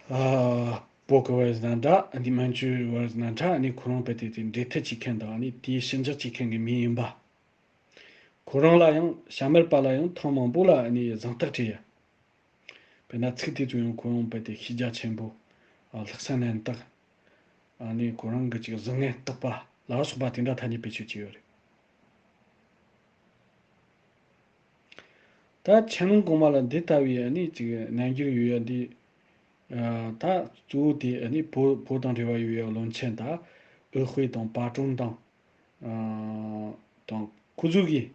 ཨ་བོད་ཀྱི་བར་ན་འདྲ། ཨ་ནི་མན་ཇུའི་བར་ན་འདྲ། ཨ་ནི་ཁོ་རང་དཔེ་དེ་དེ་འབྲེལ་མཐུད་བྱེད་མཁན་དང་། ཨ་ནི་དེའི་ཞི་འཇགས་བྱེད་མཁན་གྱི་མི་ཡིན་པ། ཁོ་རང་ལ་ཡང་བྱ་མེད་པ་ལ་ཡང་ཐེངས་མང་པོ་ལ་ཨ་ནི་གཟེངས་རྟགས་སྤྲད་ཡ། དཔེར་ན་ཚིག་དེ་ཚོ་ཡང་ཁོ་རང་དཔེ་དེ་ཤེས་རྒྱ་ཆེན་པོ། ཨ་ལྷག་བསམ་རྣམ་དག་ཨ་ནི་ཁོ་རང་གི་ཅིག་བཟང་ངན་རྟོགས་པ་ལ་སོགས་པ་དེ་འདྲ་ཐ་སྙད་བེད་སྤྱོད་བྱས་ཡོད་རེད། ད་ཆན་ལུང་གོང་མ་ལ་འདི་ལྟ་བུའི་ཨ་ནི་ཅིག་རྣམ་འགྱུར་ཡོད་ཡ་འདི། ཨ་ད་གཙོ་བོ་དེ་ཨ་ནི་བོད་བོད་དང་འབྲེལ་བ་ཡོད་ཡ་བློན་ཆེན་དང་། འོས་དཔོན་དང་པར་སྐྲུན་དང་། ཨ་དང་ཁོ་ཚོ་གིས་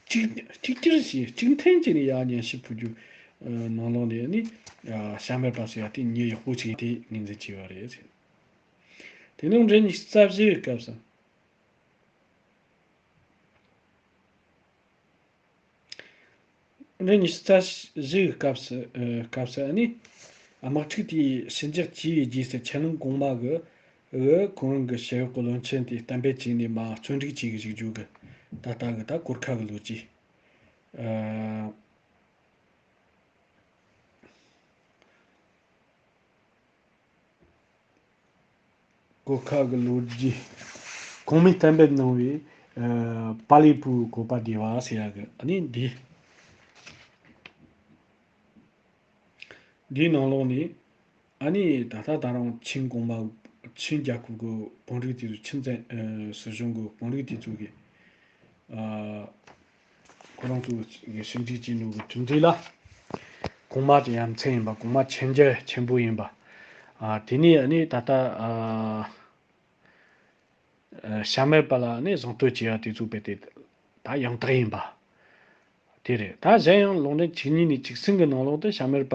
གཅིག་གཅིག་གྱུར་བྱས་གཅིག་མཐུན་བྱས་ནས་ཡར་སྙན་ཞུ་ཕུལ་རྒྱུ་ནང་ལོགས་ནས་ནི་བྱ་མེད་པ་ཟེར་ཡ་དེ་མྱི་ཡག་པོ་ཅིག་དེ་ངོས་འཛིན་བྱས་པ་རེད། དེ་ནས་ལུང་འདྲེན་ཉི་ཤུ་རྩ་བཞི་གི་སྐབས་སུ། ལུང་འདྲེན་ཉི་ཤུ་རྩ་བཞི་གི་སྐབས་སུ་སྐབས་སུ་ནི་དམག་འཁྲུག་དེའི་ཞི་འཇགས་བྱས་པའི་རྗེས་སུ་ཆན་ལུང་གོང་མ་གི་གི་ཁོ་རང་གི་ཞི་གཡོག་གི་བློན་ཆེན་དེ་གཏན་འབེབས་བྱས་ནས་མར་བཙོན་སྒྲིག་བྱས་གི་བཞུགས་རྒྱུ་གི་ད་ལྟ་གི་ད་གོར་ཁ་གི་ལོ་རྒྱུས། ཨ། གོར་ཁ་གི་ལོ་རྒྱུས། གོང་མས་གཏན་འབེབས་གནང་བའི་ཨ་པཱ་ལི་པུའུ་གོ་པ་བདེ་བ་ཟེར་ཡ་གི་ཨ་ནི་འདི། འདིའི་ནང་ལོགས་ནས་ཨ་ནི་ད་ལྟ་ད་རུང་ཆིན་གོང་མ་ཆིན་རྒྱལ་ཁབ་ཀྱི་དཔོན་རིགས་དེ་ཚོ་ཆིན་བཙན་ཨ་སྲིད་གཞུང་གི་དཔོན་རིགས་དེ་ཚོ་གི་ཨ་ཁོ་རང་ཚོ་གི་ཞིབ་འཇུག་བྱས་ནོ་གི་གྲུབ་འབྲས་ལ་གོང་མ་དེ་ཡ་མཚན་ཡིན་པ། གོང་མ་ཆེན་རྒྱ་ཆེན་པོ་ཡིན་པ། ཨ་དེ་ནས་ཨ་ནི་ད་ལྟ་ཨ་ཨ་བྱ་མེད་པ་ལ་ཨ་ནི་གཟེངས་བསྟོད་བྱས་ཡ་དེ་ཚོ་དཔེ་དེ་ད་ཡང་དག་ཡིན་པ་དེ་རེད། ད་གཞན་ཡང་ལུང་འདྲེན་བཅུ་གཉིས་ནས་བཅུ་གསུམ་གི་ནང་ལོགས་དེ་བྱ་མེད་པ་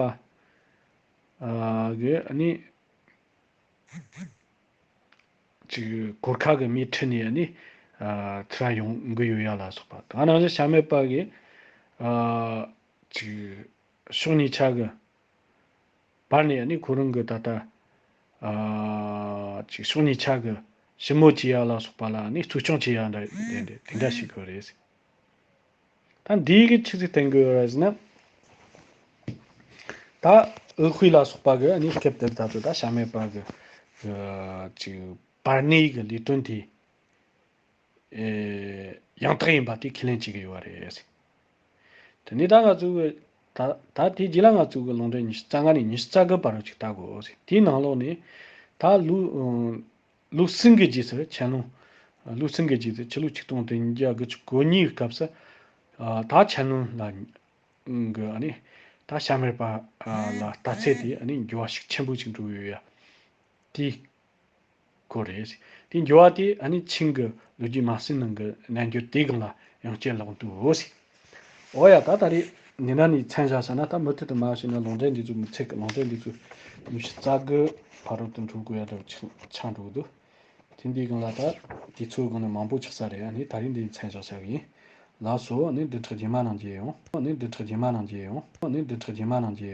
ཨ་གི་ཨ་ནི། ཅིག་གོར་ཁ་གི་མིའི་ཁྲིད་ནས་ནི་ཨ་ཚུར་ཡོང་གི་ཡོད་ཡ་ལ་སོགས་པ། ད་ནང་བཞིན་བྱ་མེད་པ་གི་ཨ་ཅིག་ཕྱོགས་གཉིས་ཆ་གི་བར་ནས་ནི་ཁོ་རང་གི་ད་ལྟ་ཨ་ཅིག་ཕྱོགས་གཉིས་ཆ་གི་ཞི་མོལ་བྱེད་ཡ་ལ་སོགས་པ་ལ་ནི་གཙོ་སྐྱོང་བྱེད་ཡ་འདྲ་དེ་འདྲ་དེ་འདྲ་ཞིག་གི་རེད། ད་འདིའི་གི་ཆི་ཟིག་བསྟན་དགོས་རེད་ཟེར་ན། ད་འོས་དཔོན་ལ་སོགས་པ་གི་ནི་སྐབས་དེར་ད་ཚོ་ད་བྱ་མེད་པ་གི་ཅིག་པར་ནི་གི་ལས་དོན་དེ་ཨེ་ཡང་དག་ཡིན་པ་དེ་ཁས་ལེན་བྱེད་ཀྱི་ཡོད་པ་རེད། དེ་ནས་ད་ང་ཚོ་གི་ད་ད་དེ་རྗེས་ལ་ང་ཚོ་གི་ལུང་འདྲེན་ཉི་ཤུ་རྩ་ལྔ་ནས་ཉི་ཤུ་རྩ་དགུ་བར་ཅིག་ལྟ་དགོས། དེའི་ནང་ལོགས་ནས་ད་ལུགས། ལོ་གསུམ་གྱི་རྗེས་སུ་ཆན་ལུང་། ལོ་གསུམ་གྱི་རྗེས་སུ་ཕྱི་ལོ་ཆིག་སྟོང་བདུན་བརྒྱ་དགུ་བཅུ་གོ་གཉིས་ཀྱི་སྐབས་སུ། ཨ་ད་ཆན་ལུང་ལ་གི་ཨ་ནི་ད་བྱ་མེད་པ་ལ་ལྟ་ཚུལ་དེ་ཨ་ནི་འགྱུར་བ་ཤུགས་ཆེན་པོ་ཞིག་འགྲོ་ཡོད་ཡ། དེའི་སྐོར་རེད། དེའི་འགྱུར་བ་དེ་ཨ་ནི་ཆིང་གི་ལོ་རྒྱུས་མ་ཟིན་ནང་གི་རྣལ་འབྱོར་དེའི་སྒང་ལ་ཡང་བསྐྱར་ལོག་འདུག་ཟེར། འོ་ཡ། ད་ད་རེས་ཉི་ན་ནས་མཚན་བཞག་ས་ན། ད་མུ་མཐུད་དུ་མ་བྱས་ན་ལུང་འདྲེན་འདི་ཚོ་མི་ཚེ་གི་ལུང་འདྲེན་འདི་ཚོ་ཉི་ཤུ་རྩ་དགུ་ཕ་རོལ་ཏུ་འགྲོ་དགོས་ཡ་འདྲ་བོ་ཆགས་འགྲོ་གི་འདུག་དེ་འདིའི་སྒང་ལ་ད་དུས་ཚོད་སྒང་ནས་མང་པོ་ཆགས་ས་རེད། ཨ་ནི་ད་རེས་འདི་མཚན་བཞག་བྱ་གི་ཡིན། ལགས་སོ། ཨ་ནི་བདུན་ཕྲག་རྗེས་མ་ནང་མཇལ་ཡོང་། ཨ་ནི་བདུན་ཕྲག་རྗེས་མ་ནང་མཇལ་ཡོང་། ཨ་ནི་བདུན་ཕྲག་རྗེས་མ་ནང་མཇལ་ཡོང་།